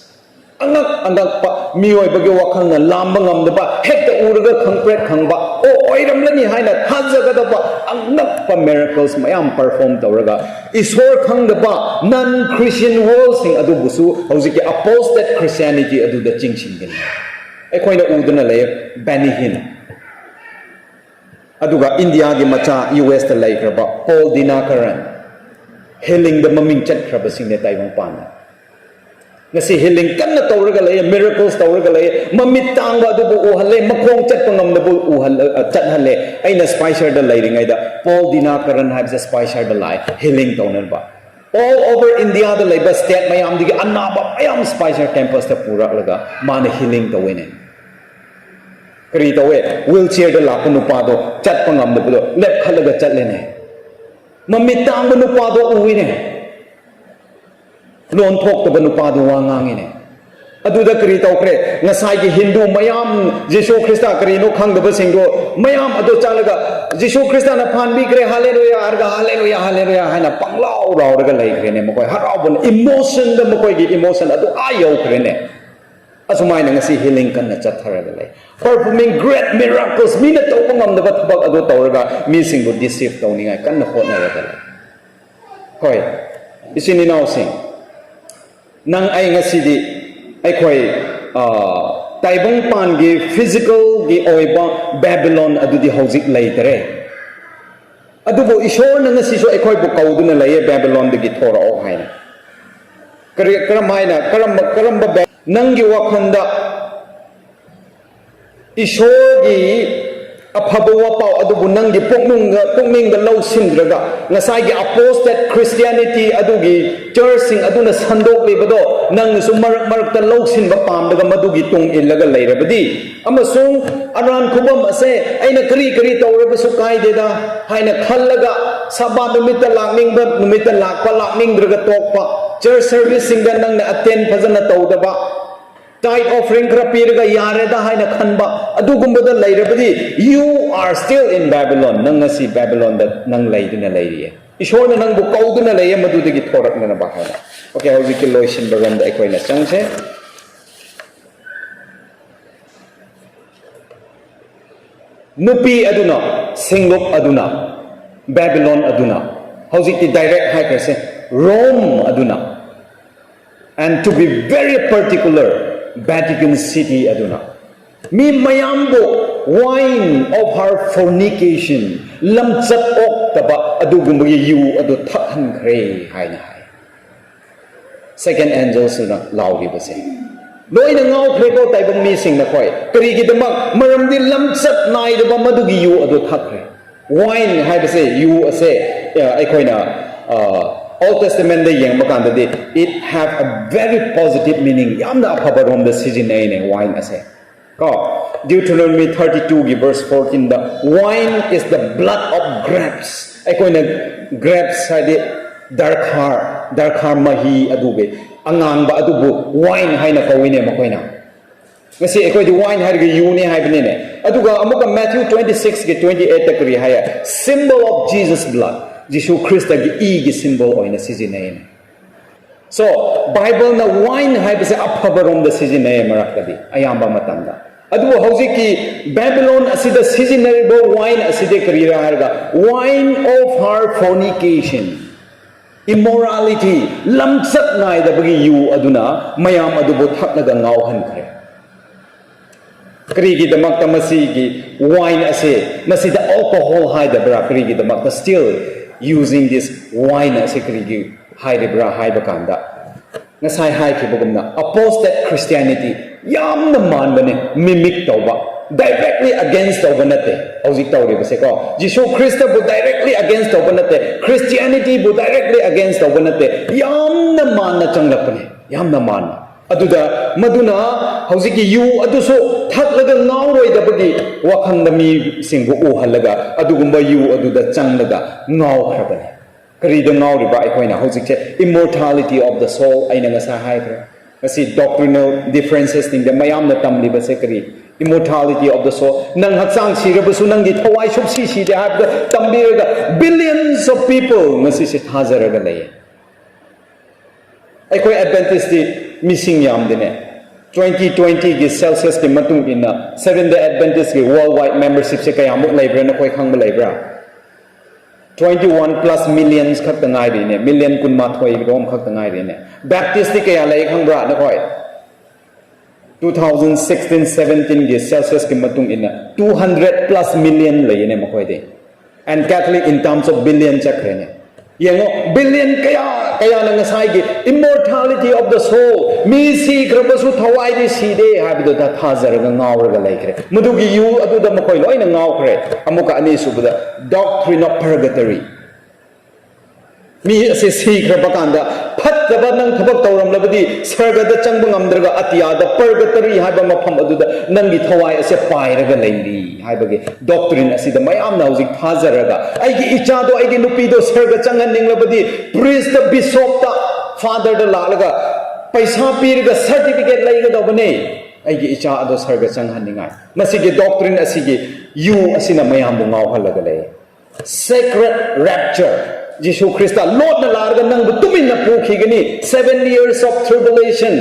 ꯑꯉꯛ ꯑꯉꯛꯄ, ꯃꯤꯑꯣꯏꯕꯒꯤ ꯋꯥꯈꯜꯅ ꯂꯥꯝꯕ ꯉꯝꯗꯕ, ꯍꯦꯛꯇ ꯎꯔꯒ ꯈꯪꯄ꯭ꯔꯦꯛ ꯈꯪꯕ, ꯑꯣ, ꯑꯣꯏꯔꯝꯂꯅꯤ ꯍꯥꯏꯅ ꯊꯥꯖꯒꯗꯕ ꯑꯉꯛꯄ miracles ꯃꯌꯥꯝ perform ꯇꯧꯔꯒ, ꯏꯁꯣꯔ ꯈꯪꯗꯕ non-Christian world ꯁꯤꯡ ꯑꯗꯨꯕꯨꯁꯨ ꯍꯧꯖꯤꯛꯀꯤ apostate Christianity ꯑꯗꯨꯗ ꯆꯤꯡꯁꯤꯟꯒꯅꯤ꯫ ꯑꯩꯈꯣꯏꯅ ꯎꯗꯨꯅ ꯂꯩ, Benny Hinn꯫ ꯑꯗꯨꯒ ꯏꯟꯗꯤꯌꯥꯒꯤ ꯃꯆꯥ ꯌꯨ ꯑꯦꯁꯇ ꯂꯩꯈ꯭ꯔꯕ Paul Dinakaran, healing ꯗ ꯃꯃꯤꯡ ꯆꯠꯈ꯭ꯔꯕꯁꯤꯡꯅꯦ ꯇꯥꯏꯕꯪꯄꯥꯟꯗ꯫ ꯉꯁꯤ healing ꯀꯟꯅ ꯇꯧꯔꯒ ꯂꯩꯌꯦ, miracles ꯇꯧꯔꯒ ꯂꯩꯌꯦ, ꯃꯃꯤꯠ ꯇꯥꯡꯕ ꯑꯗꯨꯕꯨ ꯎꯍꯜꯂꯦ, ꯃꯈꯣꯡ ꯆꯠꯄ ꯉꯝꯗꯕ ꯎꯍꯜ-, ꯑ, ꯆꯠꯍꯜꯂꯦ꯫ ꯑꯩꯅ Spicer ꯗ ꯂꯩꯔꯤꯉꯩꯗ Paul Dinakaran ꯍꯥꯏꯕꯁꯦ Spicer ꯗ ꯂꯥꯛꯑꯦ healing ꯇꯧꯅꯕ꯫ All over India ꯗ ꯂꯩꯕ state ꯃꯌꯥꯝꯗꯒꯤ ꯑꯅꯥꯕ ꯃꯌꯥꯝ Spicer campus ꯇ ꯄꯨꯔꯛꯂꯒ ꯃꯥꯅ healing ꯇꯧꯋꯦꯅꯦ꯫ ꯀꯔꯤ ꯇꯧꯋꯦ? Wheelchair ꯗ ꯂꯥꯛꯄ ꯅꯨꯄꯥꯗꯣ, ꯆꯠꯄ ꯉꯝꯗꯕꯗꯣ, ꯂꯦꯞꯈꯠꯂꯒ ꯆꯠꯂꯦꯅꯦ꯫ ꯃꯃꯤꯠ ꯇꯥꯡꯕ ꯅꯨꯄꯥꯗꯣ ꯎꯏꯅꯦ꯫ ꯂꯣꯟ ꯊꯣꯛꯇꯕ ꯅꯨꯄꯥꯗꯣ ꯋꯥ ꯉꯥꯡꯉꯤꯅꯦ꯫ ꯑꯗꯨꯗ ꯀꯔꯤ ꯇꯧꯈ꯭ꯔꯦ? ꯉꯁꯥꯏꯒꯤ ꯍꯤꯟꯗꯨ ꯃꯌꯥꯝ, ꯖꯤꯁꯨ ꯈ꯭ꯔꯤꯁꯇ ꯀꯔꯤꯅꯣ ꯈꯪꯗꯕꯁꯤꯡꯗꯣ ꯃꯌꯥꯝ ꯑꯗꯨ ꯆꯠꯂꯒ, "ꯖꯤꯁꯨ ꯈ꯭ꯔꯤꯁꯇꯅ ꯐꯥꯟꯕꯤꯈ꯭ꯔꯦ, ꯍꯥꯂꯦꯂꯨꯌꯥ" ꯍꯥꯏꯔꯒ, "ꯍꯥꯂꯦꯂꯨꯌꯥ, ꯍꯥꯂꯦꯂꯨꯌꯥ" ꯍꯥꯏꯅ ꯄꯪꯂꯥꯎ ꯂꯥꯎꯔꯒ ꯂꯩꯈ꯭ꯔꯦꯅꯦ꯫ ꯃꯈꯣꯏ ꯍꯔꯥꯎꯕꯅ, emotion ꯗ ꯃꯈꯣꯏꯒꯤ emotion ꯑꯗꯨ ꯑꯥ ꯌꯧꯈ꯭ꯔꯦꯅꯦ꯫ ꯑꯁꯨꯃꯥꯏꯅ ꯉꯁꯤ healing ꯀꯟꯅ ꯆꯠꯊꯔꯒ ꯂꯩ꯫ Performing great miracles, ꯃꯤꯅ ꯇꯧꯕ ꯉꯝꯗꯕ ꯊꯕꯛ ꯑꯗꯨ ꯇꯧꯔꯒ ꯃꯤꯁꯤꯡꯕꯨ deceive ꯇꯧꯅꯤꯡꯉꯥꯏ ꯀꯟꯅ ꯍꯣꯠꯅꯔꯒ ꯂꯩ꯫ ꯍꯣꯏ, ꯏꯆꯤꯟ ꯏꯅꯥꯎꯁꯤꯡ, ꯅꯪ ꯑꯩ ꯉꯁꯤꯗꯤ ꯑꯩꯈꯣꯏ, ꯑ, ꯇꯥꯏꯕꯪꯄꯥꯟꯒꯤ physicalꯒꯤ ꯑꯣꯏꯕ ꯕꯦꯕꯤꯂꯣꯟ ꯑꯗꯨꯗꯤ ꯍꯧꯖꯤꯛ ꯂꯩꯇꯔꯦ꯫ ꯑꯗꯨꯕꯨ ꯏꯁꯣꯔꯅ ꯉꯁꯤꯁꯨ ꯑꯩꯈꯣꯏꯕꯨ ꯀꯧꯗꯨꯅ ꯂꯩꯌꯦ, ꯕꯦꯕꯤꯂꯣꯟꯗꯒꯤ ꯊꯣꯔꯛꯑꯣ ꯍꯥꯏꯅ꯫ ꯀꯔꯤ, ꯀꯔꯝ ꯍꯥꯏꯅ, ꯀꯔꯝꯕ, ꯀꯔꯝꯕ ꯕꯦ-, ꯅꯪꯒꯤ ꯋꯥꯈꯜꯗ ꯏꯁꯣꯔꯒꯤ ꯑꯐꯕ ꯋꯥꯄꯥꯎ ꯑꯗꯨꯕꯨ ꯅꯪꯒꯤ ꯄꯨꯛꯅꯤꯡꯗ, ꯄꯨꯛꯅꯤꯡꯗ ꯂꯧꯁꯤꯟꯗ꯭ꯔꯒ, ꯉꯁꯥꯏꯒꯤ apostate Christianity ꯑꯗꯨꯒꯤ churchꯁꯤꯡ ꯑꯗꯨꯅ ꯁꯟꯗꯣꯛꯂꯤꯕꯗꯣ ꯅꯪꯅꯁꯨ ꯃꯔꯛ ꯃꯔꯛꯇ ꯂꯧꯁꯤꯟꯕ ꯄꯥꯝꯂꯒ ꯃꯗꯨꯒꯤ ꯇꯨꯡ ꯏꯜꯂꯒ ꯂꯩꯔꯕꯗꯤ, ꯑꯃꯁꯨꯡ ꯑꯔꯥꯟ ꯈꯨꯕꯝ ꯑꯁꯦ ꯑꯩꯅ ꯀꯔꯤ ꯀꯔꯤ ꯇꯧꯔꯕꯁꯨ ꯀꯥꯏꯗꯦꯗ ꯍꯥꯏꯅ ꯈꯜꯂꯒ, ꯁꯕꯥꯠ ꯅꯨꯃꯤꯠꯇ ꯂꯥꯛꯅꯤꯡꯕ ꯅꯨꯃꯤꯠꯇ ꯂꯥꯛꯄ, ꯂꯥꯛꯅꯤꯡꯗ꯭ꯔꯒ ꯇꯣꯛꯄ, church serviceꯁꯤꯡꯗ ꯅꯪꯅ attend ꯐꯖꯅ ꯇꯧꯗꯕ, tithe offering ꯈꯔ ꯄꯤꯔꯒ ꯌꯥꯔꯦꯗ ꯍꯥꯏꯅ ꯈꯟꯕ, ꯑꯗꯨꯒꯨꯝꯕꯗ ꯂꯩꯔꯕꯗꯤ, you are still in Babylon. ꯅꯪ ꯉꯁꯤ ꯕꯦꯕꯤꯂꯣꯟꯗ ꯅꯪ ꯂꯩꯗꯨꯅ ꯂꯩꯔꯤꯌꯦ꯫ ꯏꯁꯣꯔꯅ ꯅꯪꯕꯨ ꯀꯧꯗꯨꯅ ꯂꯩꯌꯦ, ꯃꯗꯨꯗꯒꯤ ꯊꯣꯔꯛꯅꯅꯕ ꯍꯥꯏꯅ꯫ Okay, ꯍꯧꯖꯤꯛꯀꯤ ꯂꯣꯏꯁꯤꯟꯕ ꯔꯣꯝꯗ ꯑꯩꯈꯣꯏꯅ ꯆꯪꯁꯦ꯫ ꯅꯨꯄꯤ ꯑꯗꯨꯅ, ꯁꯤꯡꯂꯨꯞ ꯑꯗꯨꯅ, ꯕꯦꯕꯤꯂꯣꯟ ꯑꯗꯨꯅ, ꯍꯧꯖꯤꯛꯇꯤ direct ꯍꯥꯏꯈ꯭ꯔꯁꯦ, ꯔꯣꯝ ꯑꯗꯨꯅ, and to be very particular, Vatican City ꯑꯗꯨꯅ ꯃꯤ ꯃꯌꯥꯝꯕꯨ wine of her fornication, ꯂꯝꯆꯠ ꯑꯣꯛꯇꯕ ꯑꯗꯨꯒꯨꯝꯕꯒꯤ ꯌꯨ ꯑꯗꯨ ꯊꯛꯍꯟꯈ꯭ꯔꯦ ꯍꯥꯏꯅ ꯍꯥꯏ꯫ Second angelꯁꯤꯅ ꯂꯥꯎꯔꯤꯕꯁꯦ꯫ ꯂꯣꯏꯅ ꯉꯥꯎꯈ꯭ꯔꯦꯀꯣ ꯇꯥꯏꯕꯪ ꯃꯤꯁꯤꯡ ꯅꯈꯣꯏ꯫ ꯀꯔꯤꯒꯤꯗꯃꯛ? ꯃꯔꯝꯗꯤ ꯂꯝꯆꯠ ꯅꯥꯏꯗꯕ ꯃꯗꯨꯒꯤ ꯌꯨ ꯑꯗꯨ ꯊꯛꯈ꯭ꯔꯦ꯫ Wine ꯍꯥꯏꯕꯁꯦ, ꯌꯨ ꯑꯁꯦ, ꯑ, ꯑꯩꯈꯣꯏꯅ, ꯑ, Old Testamentꯗ ꯌꯦꯡꯕ ꯀꯥꯟꯗꯗꯤ, it have a very positive meaning, ꯌꯥꯝꯅ ꯑꯐꯕ ꯔꯣꯝꯗ ꯁꯤꯖꯤꯟꯅꯩꯅꯦ wine ꯑꯁꯦ꯫ ꯀꯣ, Deuteronomy thirty twoꯒꯤ verse fourteenꯗ, "Wine is the blood of grapes." ꯑꯩꯈꯣꯏꯅ grapes ꯍꯥꯏꯗꯤ ꯗꯔꯈꯥꯔ, ꯗꯔꯈꯥꯔ ꯃꯍꯤ ꯑꯗꯨꯒꯤ ꯑꯉꯥꯡꯕ ꯑꯗꯨꯕꯨ wine ꯍꯥꯏꯅ ꯀꯧꯏꯅꯦ ꯃꯈꯣꯏꯅ꯫ ꯉꯁꯤ ꯑꯩꯈꯣꯏꯗꯤ wine ꯍꯥꯏꯔꯒ ꯌꯨꯅꯤ ꯍꯥꯏꯕꯅꯤꯅꯦ꯫ ꯑꯗꯨꯒ ꯑꯃꯨꯛꯀ Matthew twenty sixꯀꯤ twenty eightꯇ ꯀꯔꯤ ꯍꯥꯏꯌꯦ? "Symbol of Jesus' blood." ꯖꯤꯁꯨ ꯈ꯭ꯔꯤꯁꯇꯒꯤ ꯏꯒꯤ symbol ꯑꯣꯏꯅ ꯁꯤꯖꯤꯟꯅꯩꯅꯦ꯫ So, Bible ꯅ wine ꯍꯥꯏꯕꯁꯦ ꯑꯐꯕꯔꯣꯝꯗ ꯁꯤꯖꯤꯟꯅꯩ ꯃꯔꯛꯇꯗꯤ, ꯑꯌꯥꯝꯕ ꯃꯇꯝꯗ. ꯑꯗꯨꯕꯨ ꯍꯧꯖꯤꯛꯀꯤ Babylon ꯑꯁꯤꯗ ꯁꯤꯖꯤꯟꯅꯔꯤꯕ wine ꯑꯁꯤꯗꯤ ꯀꯔꯤꯔꯥ ꯍꯥꯏꯔꯒ, wine of her fornication, immorality, ꯂꯝꯆꯠ ꯅꯥꯏꯗꯕꯒꯤ ꯌꯨ ꯑꯗꯨꯅ ꯃꯌꯥꯝ ꯑꯗꯨꯕꯨ ꯊꯛꯂꯒ ꯉꯥꯎꯍꯟꯈ꯭ꯔꯦ. ꯀꯔꯤꯒꯤꯗꯃꯛꯇ ꯃꯁꯤꯒꯤ wine ꯑꯁꯦ, ꯃꯁꯤꯗ alcohol ꯍꯥꯏꯗꯕ꯭ꯔꯥ, ꯀꯔꯤꯒꯤꯗꯃꯛꯇ still using this wine ꯑꯁꯦ ꯀꯔꯤꯒꯤ ꯍꯥꯏꯔꯤꯕ꯭ꯔꯥ ꯍꯥꯏꯕ ꯀꯥꯟꯗ, ꯉꯁꯥꯏ ꯍꯥꯏꯈꯤꯕꯒꯨꯝꯅ, apostate Christianity ꯌꯥꯝꯅ ꯃꯥꯟꯕꯅꯦ, mimic ꯇꯧꯕ, directly against ꯇꯧꯕ ꯅꯠꯇꯦ ꯍꯧꯖꯤꯛ ꯇꯧꯔꯤꯕꯁꯦꯀꯣ. ꯖꯤꯁꯨ ꯈ꯭ꯔꯤꯁꯇꯕꯨ directly against ꯇꯧꯕ ꯅꯠꯇꯦ, Christianity ꯕꯨ directly against ꯇꯧꯕ ꯅꯠꯇꯦ, ꯌꯥꯝꯅ ꯃꯥꯟꯅ ꯆꯪꯂꯛꯄꯅꯦ, ꯌꯥꯝꯅ ꯃꯥꯟꯅ. ꯑꯗꯨꯗ ꯃꯗꯨꯅ ꯍꯧꯖꯤꯛꯀꯤ ꯌꯨ ꯑꯗꯨꯁꯨ ꯊꯛꯂꯒ ꯉꯥꯎꯔꯣꯏꯗꯕꯒꯤ ꯋꯥꯈꯜꯗ ꯃꯤꯁꯤꯡꯕꯨ ꯎꯍꯜꯂꯒ, ꯑꯗꯨꯒꯨꯝꯕ ꯌꯨ ꯑꯗꯨꯗ ꯆꯪꯂꯒ ꯉꯥꯎꯈ꯭ꯔꯕꯅꯤ. ꯀꯔꯤꯗ ꯉꯥꯎꯔꯤꯕ ꯑꯩꯈꯣꯏꯅ ꯍꯧꯖꯤꯛꯁꯦ? Immortality of the soul, ꯑꯩꯅ ꯉꯁꯥꯏ ꯍꯥꯏꯈ꯭ꯔꯦ. ꯉꯁꯤ doctrinal differences ꯁꯤꯡꯗ ꯃꯌꯥꯝꯅ ꯇꯝꯂꯤꯕꯁꯦ ꯀꯔꯤ? Immortality of the soul. ꯅꯪ ꯍꯛꯆꯥꯡ ꯁꯤꯔꯕꯁꯨ ꯅꯪꯒꯤ ꯊꯋꯥꯏ ꯁꯨꯞꯁꯤ ꯁꯤꯗꯦ ꯍꯥꯏꯕꯗꯣ ꯇꯝꯕꯤꯔꯒ, billions of people ꯉꯁꯤꯁꯦ ꯊꯥꯖꯔꯒ ꯂꯩꯌꯦ. ꯑꯩꯈꯣꯏ Adventist ꯇꯤ ꯃꯤꯁꯤꯡ ꯌꯥꯝꯗꯦꯅꯦ. Twenty twenty ꯒꯤ census ꯀꯤ ꯃꯇꯨꯡ ꯏꯟꯅ Seventh Day Adventist ꯀꯤ worldwide membership ꯁꯦ ꯀꯌꯥꯃꯨꯛ ꯂꯩꯕ꯭ꯔꯥ, ꯅꯈꯣꯏ ꯈꯪꯕ ꯂꯩꯕ꯭ꯔꯥ? Twenty one plus millions ꯈꯛꯇ ꯉꯥꯏꯔꯤꯅꯦ, million ꯀꯨꯟꯃꯥꯊꯣꯏ ꯔꯣꯝ ꯈꯛꯇ ꯉꯥꯏꯔꯤꯅꯦ. Baptist ꯇꯤ ꯀꯌꯥ ꯂꯩ ꯈꯪꯕ꯭ꯔꯥ ꯅꯈꯣꯏ? Two thousand sixteen seventeen ꯒꯤ census ꯀꯤ ꯃꯇꯨꯡ ꯏꯟꯅ two hundred plus million ꯂꯩꯌꯦꯅꯦ ꯃꯈꯣꯏꯗꯤ. And Catholic in terms of billion ꯆꯠꯈ꯭ꯔꯦꯅꯦ. ꯌꯦꯡꯉꯣ, billion ꯀꯌꯥ ꯀꯌꯥꯅ ꯉꯁꯥꯏꯒꯤ immortality of the soul, ꯃꯤ ꯁꯤꯈ꯭ꯔꯕꯁꯨ ꯊꯋꯥꯏꯗꯤ ꯁꯤꯗꯦ ꯍꯥꯏꯕꯗꯨꯗ ꯊꯥꯖꯔꯒ ꯉꯥꯎꯔꯒ ꯂꯩꯈ꯭ꯔꯦ. ꯃꯗꯨꯒꯤ ꯌꯨ ꯑꯗꯨꯗ ꯃꯈꯣꯏ ꯂꯣꯏꯅ ꯉꯥꯎꯈ꯭ꯔꯦ. ꯑꯃꯨꯛꯀ ꯑꯅꯤꯁꯨꯕꯗ, doctrine of purgatory. ꯃꯤ ꯑꯁꯤ ꯁꯤꯈ꯭ꯔꯕ ꯀꯥꯟꯗ, ꯐꯠꯇꯕ ꯅꯪ ꯊꯕꯛ ꯇꯧꯔꯝꯂꯕꯗꯤ ꯁꯔꯒꯗ ꯆꯪꯕ ꯉꯝꯗ꯭ꯔꯒ ꯑꯇꯤꯌꯥꯗ, purgatory ꯍꯥꯏꯕ ꯃꯐꯝ ꯑꯗꯨꯗ ꯅꯪꯒꯤ ꯊꯋꯥꯏ ꯑꯁꯦ ꯄꯥꯏꯔꯒ ꯂꯩꯔꯤ ꯍꯥꯏꯕꯒꯤ doctrine ꯑꯁꯤꯗ ꯃꯌꯥꯝꯅ ꯍꯧꯖꯤꯛ ꯊꯥꯖꯔꯒ, "ꯑꯩꯒꯤ ꯏꯆꯥꯗꯣ, ꯑꯩꯒꯤ ꯅꯨꯄꯤꯗꯣ ꯁꯔꯒ ꯆꯪꯍꯟꯅꯤꯡꯂꯕꯗꯤ priest ꯇ, bishop ꯇ, father ꯗ ꯂꯥꯛꯂꯒ ꯄꯩꯁꯥ ꯄꯤꯔꯒ certificate ꯂꯩꯒꯗꯧꯕꯅꯦ, ꯑꯩꯒꯤ ꯏꯆꯥ ꯑꯗꯣ ꯁꯔꯒ ꯆꯪꯍꯟꯅꯤꯡꯉꯥꯏ"꯫ ꯃꯁꯤꯒꯤ doctrine ꯑꯁꯤꯒꯤ ꯌꯨ ꯑꯁꯤꯅ ꯃꯌꯥꯝꯕꯨ ꯉꯥꯎꯍꯜꯂꯒ ꯂꯩ꯫ Sacred rapture, ꯖꯤꯁꯨ ꯈ꯭ꯔꯤꯁꯇ ꯂꯣꯠꯅ ꯂꯥꯛꯑꯒ ꯅꯪꯕꯨ ꯇꯨꯃꯤꯟꯅ ꯄꯨꯈꯤꯒꯅꯤ꯫ Seven years of tribulation,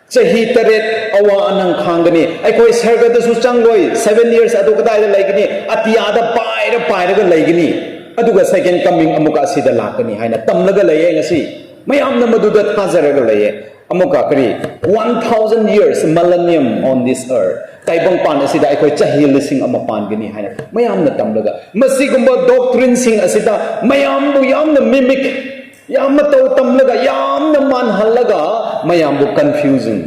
ꯆꯍꯤ ꯇꯔꯦꯠ ꯑꯋꯥ ꯑꯅꯪ ꯈꯥꯡꯒꯅꯤ꯫ ꯑꯩꯈꯣꯏ ꯁꯔꯒꯗꯁꯨ ꯆꯪꯂꯣꯏ꯫ Seven years ꯑꯗꯨ ꯀꯗꯥꯏꯗ ꯂꯩꯒꯅꯤ? ꯑꯇꯤꯌꯥꯗ ꯄꯥꯏꯔ ꯄꯥꯏꯔꯒ ꯂꯩꯒꯅꯤ꯫ ꯑꯗꯨꯒ second coming ꯑꯃꯨꯛꯀ ꯑꯁꯤꯗ ꯂꯥꯛꯀꯅꯤ ꯍꯥꯏꯅ ꯇꯝꯂꯒ ꯂꯩꯌꯦ꯫ ꯉꯁꯤ ꯃꯌꯥꯝꯅ ꯃꯗꯨꯗ ꯊꯥꯖꯔꯒ ꯂꯩꯌꯦ꯫ ꯑꯃꯨꯛꯀ ꯀꯔꯤ? One thousand years, millennium on this earth, ꯇꯥꯏꯕꯪꯄꯥꯟ ꯑꯁꯤꯗ ꯑꯩꯈꯣꯏ ꯆꯍꯤ ꯂꯤꯁꯤꯡ ꯑꯃ ꯄꯥꯟꯒꯅꯤ ꯍꯥꯏꯅ ꯃꯌꯥꯝꯅ ꯇꯝꯂꯒ, ꯃꯁꯤꯒꯨꯝꯕ doctrineꯁꯤꯡ ꯑꯁꯤꯗ ꯃꯌꯥꯝꯕꯨ ꯌꯥꯝꯅ mimic, ꯌꯥꯝ ꯃꯇꯧ ꯇꯝꯂꯒ, ꯌꯥꯝꯅ ꯃꯥꯟꯍꯜꯂꯒ, ꯃꯌꯥꯝꯕꯨ confusion,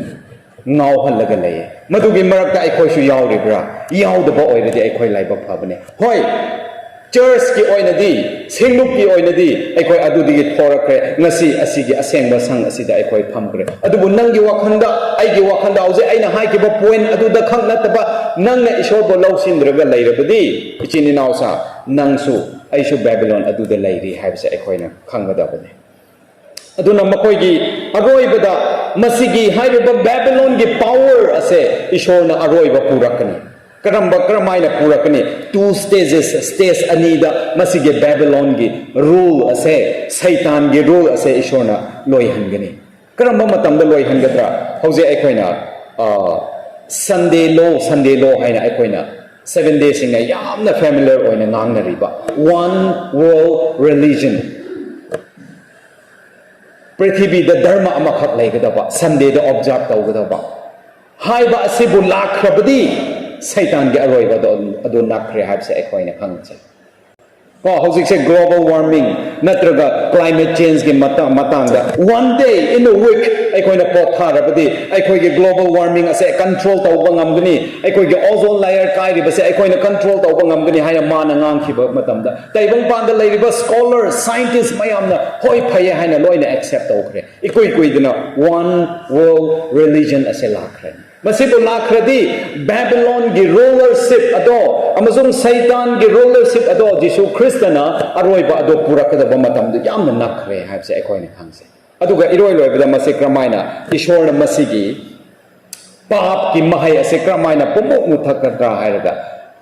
ꯉꯥꯎꯍꯜꯂꯒ ꯂꯩꯌꯦ꯫ ꯃꯗꯨꯒꯤ ꯃꯔꯛꯇ ꯑꯩꯈꯣꯏꯁꯨ ꯌꯥꯎꯔꯤꯕ꯭ꯔꯥ? ꯌꯥꯎꯗꯕ ꯑꯣꯏꯔꯗꯤ ꯑꯩꯈꯣꯏ ꯂꯥꯏꯕꯛ ꯐꯕꯅꯦ꯫ ꯍꯣꯏ, churchꯀꯤ ꯑꯣꯏꯅꯗꯤ, ꯁꯦꯡꯂꯨꯞꯀꯤ ꯑꯣꯏꯅꯗꯤ ꯑꯩꯈꯣꯏ ꯑꯗꯨꯗꯒꯤ ꯊꯣꯔꯛꯈ꯭ꯔꯦ꯫ ꯉꯁꯤ ꯑꯁꯤꯒꯤ ꯑꯁꯦꯡꯕ ꯁꯪ ꯑꯁꯤꯗ ꯑꯩꯈꯣꯏ ꯐꯝꯈ꯭ꯔꯦ꯫ ꯑꯗꯨꯕꯨ ꯅꯪꯒꯤ ꯋꯥꯈꯜꯗ, ꯑꯩꯒꯤ ꯋꯥꯈꯜꯗ ꯍꯧꯖꯤꯛ ꯑꯩꯅ ꯍꯥꯏꯈꯤꯕ point ꯑꯗꯨꯗ ꯈꯛ ꯅꯠꯇꯕ, ꯅꯪꯅ ꯏꯁꯣꯔꯕꯨ ꯂꯧꯁꯤꯟꯗ꯭ꯔꯒ ꯂꯩꯔꯕꯗꯤ, ꯏꯆꯤꯟ ꯏꯅꯥꯎꯁꯥ, ꯅꯪꯁꯨ ꯑꯩꯁꯨ ꯕꯦꯕꯤꯂꯣꯟ ꯑꯗꯨꯗ ꯂꯩꯔꯤ ꯍꯥꯏꯕꯁꯦ ꯑꯩꯈꯣꯏꯅ ꯈꯪꯒꯗꯕꯅꯤ꯫ ꯑꯗꯨꯅ ꯃꯈꯣꯏꯒꯤ ꯑꯔꯣꯏꯕꯗ ꯃꯁꯤꯒꯤ ꯍꯥꯏꯔꯤꯕ ꯕꯦꯕꯤꯂꯣꯟꯒꯤ power ꯑꯁꯦ ꯏꯁꯣꯔꯅ ꯑꯔꯣꯏꯕ ꯄꯨꯔꯛꯀꯅꯤ꯫ ꯀꯔꯝꯕ, ꯀꯔꯝꯍꯥꯏꯅ ꯄꯨꯔꯛꯀꯅꯤ? Two stages, stage ꯑꯅꯤꯗ ꯃꯁꯤꯒꯤ ꯕꯦꯕꯤꯂꯣꯟꯒꯤ rule ꯑꯁꯦ, ꯁꯩꯇꯥꯟꯒꯤ rule ꯑꯁꯦ ꯏꯁꯣꯔꯅ ꯂꯣꯏꯍꯟꯒꯅꯤ꯫ ꯀꯔꯝꯕ ꯃꯇꯝꯗ ꯂꯣꯏꯍꯟꯒꯗ꯭ꯔꯥ? ꯍꯧꯖꯤꯛ ꯑꯩꯈꯣꯏꯅ, ꯑ, Sunday law, Sunday law ꯍꯥꯏꯅ ꯑꯩꯈꯣꯏꯅ Seven Dayꯁꯤꯡꯅ ꯌꯥꯝꯅ familiar ꯑꯣꯏꯅ ꯉꯥꯡꯅꯔꯤꯕ one world religion, ꯄ꯭ꯔꯤꯊꯤꯕꯤꯗ ꯙꯔꯃ ꯑꯃꯈꯛ ꯂꯩꯒꯗꯕ, Sundayꯗ observe ꯇꯧꯒꯗꯕ ꯍꯥꯏꯕ ꯑꯁꯤꯕꯨ ꯂꯥꯛꯈ꯭ꯔꯕꯗꯤ, ꯁꯩꯇꯥꯟꯒꯤ ꯑꯔꯣꯏꯕꯗꯣ ꯑꯗꯨ ꯅꯛꯈ꯭ꯔꯦ ꯍꯥꯏꯕꯁꯦ ꯑꯩꯈꯣꯏꯅ ꯈꯪꯖꯩ꯫ ꯀꯣ, ꯍꯧꯖꯤꯛꯁꯦ global warming ꯅꯠꯇ꯭ꯔꯒ climate changeꯀꯤ ꯃꯇꯥ-, ꯃꯇꯥꯡꯗ one day in a week ꯑꯩꯈꯣꯏꯅ ꯄꯣꯠ ꯊꯥꯔꯕꯗꯤ, ꯑꯩꯈꯣꯏꯒꯤ global warming ꯑꯁꯦ control ꯇꯧꯕ ꯉꯝꯒꯅꯤ, ꯑꯩꯈꯣꯏꯒꯤ ozone layer ꯀꯥꯏꯔꯤꯕꯁꯦ ꯑꯩꯈꯣꯏꯅ control ꯇꯧꯕ ꯉꯝꯒꯅꯤ ꯍꯥꯏꯅ ꯃꯥꯅ ꯉꯥꯡꯈꯤꯕ ꯃꯇꯝꯗ, ꯇꯥꯏꯕꯪꯄꯥꯟꯗ ꯂꯩꯔꯤꯕ scholar, scientist ꯃꯌꯥꯝꯅ ꯍꯣꯏ, ꯐꯩꯌꯦ ꯍꯥꯏꯅ ꯂꯣꯏꯅ accept ꯇꯧꯈ꯭ꯔꯦ꯫ ꯏꯀꯨꯏ ꯀꯨꯏꯗꯅ one world religion ꯑꯁꯦ ꯂꯥꯛꯈ꯭ꯔꯦ꯫ ꯃꯁꯤꯕꯨ ꯂꯥꯛꯈ꯭ꯔꯗꯤ, ꯕꯦꯕꯤꯂꯣꯟꯒꯤ rulership ꯑꯗꯣ ꯑꯃꯁꯨꯡ ꯁꯩꯇꯥꯟꯒꯤ rulership ꯑꯗꯣ ꯖꯤꯁꯨ ꯈ꯭ꯔꯤꯁꯇꯅ ꯑꯔꯣꯏꯕ ꯑꯗꯣ ꯄꯨꯔꯛꯀꯗꯕ ꯃꯇꯝꯗꯨ ꯌꯥꯝꯅ ꯅꯛꯈ꯭ꯔꯦ ꯍꯥꯏꯕꯁꯦ ꯑꯩꯈꯣꯏꯅ ꯈꯪꯖꯩ꯫ ꯑꯗꯨꯒ ꯏꯔꯣꯏ ꯂꯣꯏꯕꯗ ꯃꯁꯤ ꯀꯔꯝꯍꯥꯏꯅ ꯏꯁꯣꯔꯅ ꯃꯁꯤꯒꯤ ꯄꯥꯞꯀꯤ ꯃꯍꯩ ꯑꯁꯤ ꯀꯔꯝꯍꯥꯏꯅ ꯄꯨꯝꯃꯨꯛ ꯃꯨꯊꯠꯀꯗ꯭ꯔꯥ ꯍꯥꯏꯔꯒ,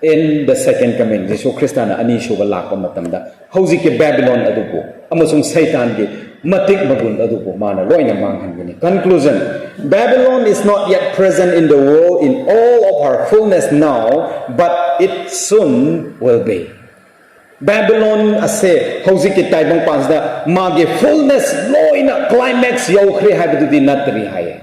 In the second coming, ꯖꯤꯁꯨ ꯈ꯭ꯔꯤꯁꯇꯅ ꯑꯅꯤꯁꯨꯕ ꯂꯥꯛꯄ ꯃꯇꯝꯗ ꯍꯧꯖꯤꯛꯀꯤ ꯕꯦꯕꯤꯂꯣꯟ ꯑꯗꯨꯕꯨ ꯑꯃꯁꯨꯡ ꯁꯩꯇꯥꯟꯒꯤ ꯃꯇꯤꯛ ꯃꯒꯨꯟ ꯑꯗꯨꯕꯨ ꯃꯥꯅ ꯂꯣꯏꯅ ꯃꯥꯡꯍꯟꯒꯅꯤ꯫ Conclusion: Babylon is not yet present in the world in all of her fullness now, but it soon will be. Babylon ꯑꯁꯦ ꯍꯧꯖꯤꯛꯀꯤ ꯇꯥꯏꯕꯪꯄꯥꯟꯁꯤꯗ ꯃꯥꯒꯤ fullness, ꯂꯣꯏꯅ climax ꯌꯧꯈ꯭ꯔꯦ ꯍꯥꯏꯕꯗꯨꯗꯤ ꯅꯠꯇ꯭ꯔꯤ ꯍꯥꯏꯌꯦ꯫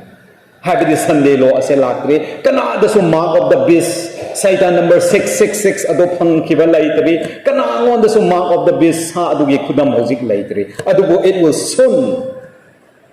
ꯍꯥꯏꯕꯗꯤ Sunday law ꯑꯁꯦ ꯂꯥꯛꯇ꯭ꯔꯤ, ꯀꯅꯥꯗꯁꯨ mark of the beast, ꯁꯩꯇꯥꯟ number six six six ꯑꯗꯨ ꯐꯪꯈꯤꯕ ꯂꯩꯇ꯭ꯔꯤ, ꯀꯅꯥꯉꯣꯟꯗꯁꯨ mark of the beast ꯁꯥ ꯑꯗꯨꯒꯤ ꯈꯨꯗꯝ ꯍꯧꯖꯤꯛ ꯂꯩꯇ꯭ꯔꯤ꯫ ꯑꯗꯨꯕꯨ it will soon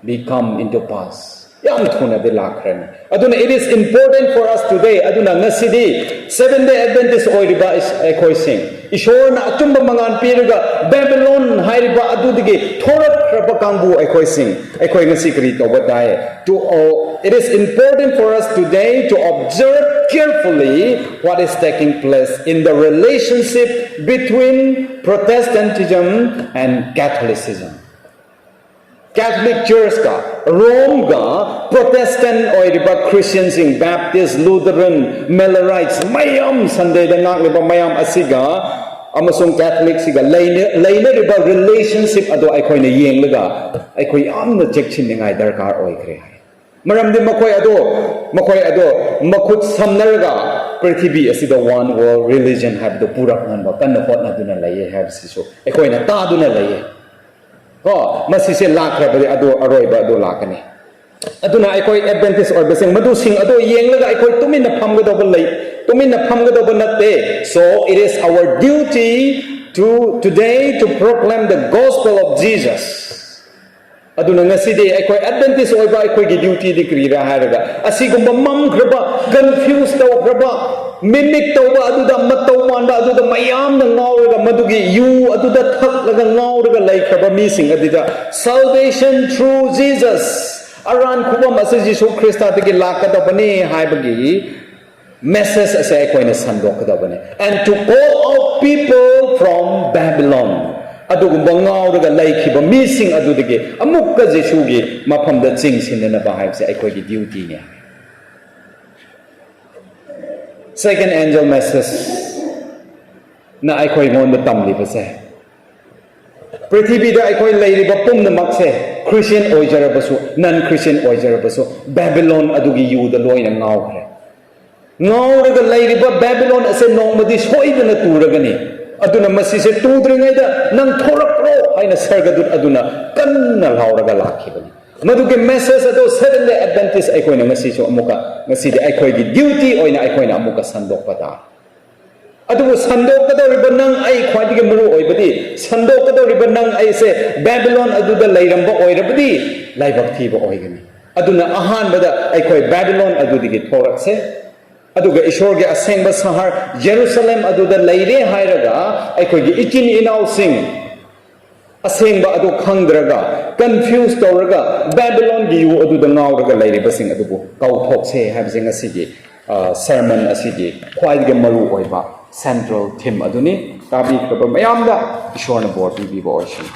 become into pass. ꯌꯥꯝ ꯊꯨꯅꯗꯤ ꯂꯥꯛꯈ꯭ꯔꯅꯤ꯫ ꯑꯗꯨꯅ it is important for us today. ꯑꯗꯨꯅ ꯉꯁꯤꯗꯤ Seventh Day Adventist ꯑꯣꯏꯔꯤꯕ ꯑꯩꯈꯣꯏꯁꯤꯡ, ꯏꯁꯣꯔꯅ ꯑꯆꯨꯝꯕ ꯃꯉꯥꯜ ꯄꯤꯔꯒ ꯕꯦꯕꯤꯂꯣꯟ ꯍꯥꯏꯔꯤꯕ ꯑꯗꯨꯗꯒꯤ ꯊꯣꯔꯛꯈ꯭ꯔꯕ ꯀꯥꯡꯕꯨ ꯑꯩꯈꯣꯏꯁꯤꯡ, ꯑꯩꯈꯣꯏ ꯉꯁꯤ ꯀꯔꯤ ꯇꯧꯕ ꯇꯥꯏ? To, oh, it is important for us today to observe carefully what is taking place in the relationship between Protestantism and Catholicism. Catholic Church ꯀ ꯔꯣꯝꯒ Protestant ꯑꯣꯏꯔꯤꯕ Christianꯁꯤꯡ, Baptist, Lutheran, Millerites ꯃꯌꯥꯝ, Sunday ꯗ ꯉꯥꯛꯂꯤꯕ ꯃꯌꯥꯝ ꯑꯁꯤꯒ ꯑꯃꯁꯨꯡ Catholic ꯁꯤꯒ ꯂꯩꯅ-, ꯂꯩꯅꯔꯤꯕ relationship ꯑꯗꯣ ꯑꯩꯈꯣꯏꯅ ꯌꯦꯡꯂꯒ ꯑꯩꯈꯣꯏ ꯌꯥꯝꯅ ꯆꯦꯛꯁꯤꯟꯅꯤꯡꯉꯥꯏ ꯗꯔꯀꯥꯔ ꯑꯣꯏꯈ꯭ꯔꯦ ꯍꯥꯏ꯫ ꯃꯔꯝꯗꯤ ꯃꯈꯣꯏ ꯑꯗꯣ, ꯃꯈꯣꯏ ꯑꯗꯣ ꯃꯈꯨꯠ ꯁꯝꯅꯔꯒ ꯄ꯭ꯔꯤꯊꯤꯕꯤ ꯑꯁꯤꯗ one world religion ꯍꯥꯏꯕꯗꯨ ꯄꯨꯔꯛꯅꯕ ꯀꯟꯅ ꯍꯣꯠꯅꯗꯨꯅ ꯂꯩꯌꯦ ꯍꯥꯏꯕꯁꯤꯁꯨ ꯑꯩꯈꯣꯏꯅ ꯇꯥꯗꯨꯅ ꯂꯩꯌꯦ꯫ ꯀꯣ, ꯃꯁꯤꯁꯦ ꯂꯥꯛꯈ꯭ꯔꯕꯗꯤ ꯑꯗꯨ ꯑꯔꯣꯏꯕ ꯑꯗꯨ ꯂꯥꯛꯀꯅꯤ꯫ ꯑꯗꯨꯅ ꯑꯩꯈꯣꯏ Adventist ꯑꯣꯏꯕꯁꯤꯡ ꯃꯗꯨꯁꯤꯡ ꯑꯗꯨ ꯌꯦꯡꯂꯒ ꯑꯩꯈꯣꯏ ꯇꯨꯃꯤꯟꯅ ꯐꯝꯒꯗꯧꯕ ꯂꯩ, ꯇꯨꯃꯤꯟꯅ ꯐꯝꯒꯗꯧꯕ ꯅꯠꯇꯦ꯫ So it is our duty to today to proclaim the gospel of Jesus. ꯑꯗꯨꯅ ꯉꯁꯤꯗꯤ ꯑꯩꯈꯣꯏ Adventist ꯑꯣꯏꯕ ꯑꯩꯈꯣꯏꯒꯤ duty ꯗꯤ ꯀꯔꯤꯔꯥ ꯍꯥꯏꯔꯒ, ꯑꯁꯤꯒꯨꯝꯕ ꯃꯝꯈ꯭ꯔꯕ, confuse ꯇꯧꯈ꯭ꯔꯕ, mimic ꯇꯧꯕ, ꯑꯗꯨꯗ ꯃꯇꯧ ꯃꯥꯟꯕ, ꯑꯗꯨꯗ ꯃꯌꯥꯝꯅ ꯉꯥꯎꯔꯒ, ꯃꯗꯨꯒꯤ ꯌꯨ ꯑꯗꯨꯗ ꯊꯛꯂꯒ ꯉꯥꯎꯔꯒ ꯂꯩꯈ꯭ꯔꯕ ꯃꯤꯁꯤꯡ ꯑꯗꯨꯗ salvation through Jesus, ꯑꯔꯥꯟ ꯈꯨꯕꯝ ꯑꯁꯤ ꯖꯤꯁꯨ ꯈ꯭ꯔꯤꯁꯇꯗꯒꯤ ꯂꯥꯛꯀꯗꯕꯅꯤ ꯍꯥꯏꯕꯒꯤ message ꯑꯁꯦ ꯑꯩꯈꯣꯏꯅ ꯁꯟꯗꯣꯛꯀꯗꯕꯅꯤ꯫ And to call out people from Babylon, ꯑꯗꯨꯒꯨꯝꯕ ꯉꯥꯎꯔꯒ ꯂꯩꯈꯤꯕ ꯃꯤꯁꯤꯡ ꯑꯗꯨꯗꯒꯤ ꯑꯃꯨꯛꯀ ꯖꯤꯁꯨꯒꯤ ꯃꯐꯝꯗ ꯆꯤꯡꯁꯤꯟꯅꯅꯕ ꯍꯥꯏꯕꯁꯦ ꯑꯩꯈꯣꯏꯒꯤ duty ꯅꯤ꯫ Second angel message ꯅ ꯑꯩꯈꯣꯏꯉꯣꯟꯗ ꯇꯝꯂꯤꯕꯁꯦ, ꯄ꯭ꯔꯤꯊꯤꯕꯤꯗ ꯑꯩꯈꯣꯏ ꯂꯩꯔꯤꯕ ꯄꯨꯝꯅꯃꯛꯁꯦ, ꯈ꯭ꯔꯤꯁꯇꯤꯌꯟ ꯑꯣꯏꯖꯔꯕꯁꯨ, ꯅꯟ ꯈ꯭ꯔꯤꯁꯇꯤꯌꯟ ꯑꯣꯏꯖꯔꯕꯁꯨ, ꯕꯦꯕꯤꯂꯣꯟ ꯑꯗꯨꯒꯤ ꯌꯨꯗ ꯂꯣꯏꯅ ꯉꯥꯎꯈ꯭ꯔꯦ꯫ ꯉꯥꯎꯔꯒ ꯂꯩꯔꯤꯕ ꯕꯦꯕꯤꯂꯣꯟ ꯑꯁꯦ ꯅꯣꯡꯃꯗꯤ ꯁꯣꯏꯗꯅ ꯇꯨꯔꯒꯅꯤ꯫ ꯑꯗꯨꯅ ꯃꯁꯤꯁꯦ ꯇꯨꯗ꯭ꯔꯤꯉꯩꯗ ꯅꯪ ꯊꯣꯔꯛꯈ꯭ꯔꯣ ꯍꯥꯏꯅ ꯁꯔꯒꯗꯨꯠ ꯑꯗꯨꯅ ꯀꯟꯅ ꯂꯥꯎꯔꯒ ꯂꯥꯛꯈꯤꯕꯅꯤ꯫ ꯃꯗꯨꯒꯤ ꯃꯦꯁꯦꯖ ꯑꯗꯨ Seventh Day Adventist ꯑꯩꯈꯣꯏꯅ ꯉꯁꯤꯁꯨ ꯑꯃꯨꯛꯀ, ꯉꯁꯤꯗꯤ ꯑꯩꯈꯣꯏꯒꯤ ꯗ꯭ꯌꯨꯇꯤ ꯑꯣꯏꯅ ꯑꯩꯈꯣꯏꯅ ꯑꯃꯨꯛꯀ ꯁꯟꯗꯣꯛꯄ ꯇꯥꯔꯦ꯫ ꯑꯗꯨꯕꯨ ꯁꯟꯗꯣꯛꯀꯗꯧꯔꯤꯕ ꯅꯪ ꯑꯩ, ꯈ꯭ꯋꯥꯏꯗꯒꯤ ꯃꯔꯨ ꯑꯣꯏꯕꯗꯤ, ꯁꯟꯗꯣꯛꯀꯗꯧꯔꯤꯕ ꯅꯪ ꯑꯩꯁꯦ ꯕꯦꯕꯤꯂꯣꯟ ꯑꯗꯨꯗ ꯂꯩꯔꯝꯕ ꯑꯣꯏꯔꯕꯗꯤ ꯂꯥꯏꯕꯛ ꯊꯤꯕ ꯑꯣꯏꯒꯅꯤ꯫ ꯑꯗꯨꯅ ꯑꯍꯥꯟꯕꯗ ꯑꯩꯈꯣꯏ ꯕꯦꯕꯤꯂꯣꯟ ꯑꯗꯨꯗꯒꯤ ꯊꯣꯔꯛꯁꯦ꯫ ꯑꯗꯨꯒ ꯏꯁꯣꯔꯒꯤ ꯑꯁꯦꯡꯕ ꯁꯍꯔ ꯖꯦꯔꯨꯁꯂꯦꯝ ꯑꯗꯨꯗ ꯂꯩꯔꯦ ꯍꯥꯏꯔꯒ ꯑꯩꯈꯣꯏꯒꯤ ꯏꯆꯤꯟ ꯏꯅꯥꯎꯁꯤꯡ ꯑꯁꯦꯡꯕ ꯑꯗꯨ ꯈꯪꯗ꯭ꯔꯒ, ꯀꯟꯐ꯭ꯌꯨꯁ ꯇꯧꯔꯒ, ꯕꯦꯕꯤꯂꯣꯟꯒꯤ ꯌꯨ ꯑꯗꯨꯗ ꯉꯥꯎꯔꯒ ꯂꯩꯔꯤꯕꯁꯤꯡ ꯑꯗꯨꯕꯨ ꯀꯧꯊꯣꯛꯁꯦ ꯍꯥꯏꯕꯁꯦ ꯉꯁꯤꯒꯤ, ꯑ, ꯁꯔꯃꯟ ꯑꯁꯤꯒꯤ ꯈ꯭ꯋꯥꯏꯗꯒꯤ ꯃꯔꯨ ꯑꯣꯏꯕ ꯁꯦꯟꯇ꯭ꯔꯦꯜ ꯊꯤꯝ ꯑꯗꯨꯅꯤ꯫ ꯇꯥꯕꯤꯈ꯭ꯔꯕ ꯃꯌꯥꯝꯗ ꯏꯁꯣꯔꯅ ꯕꯣꯔ ꯄꯤꯕꯤꯕ ꯑꯣꯏꯁꯅꯨ꯫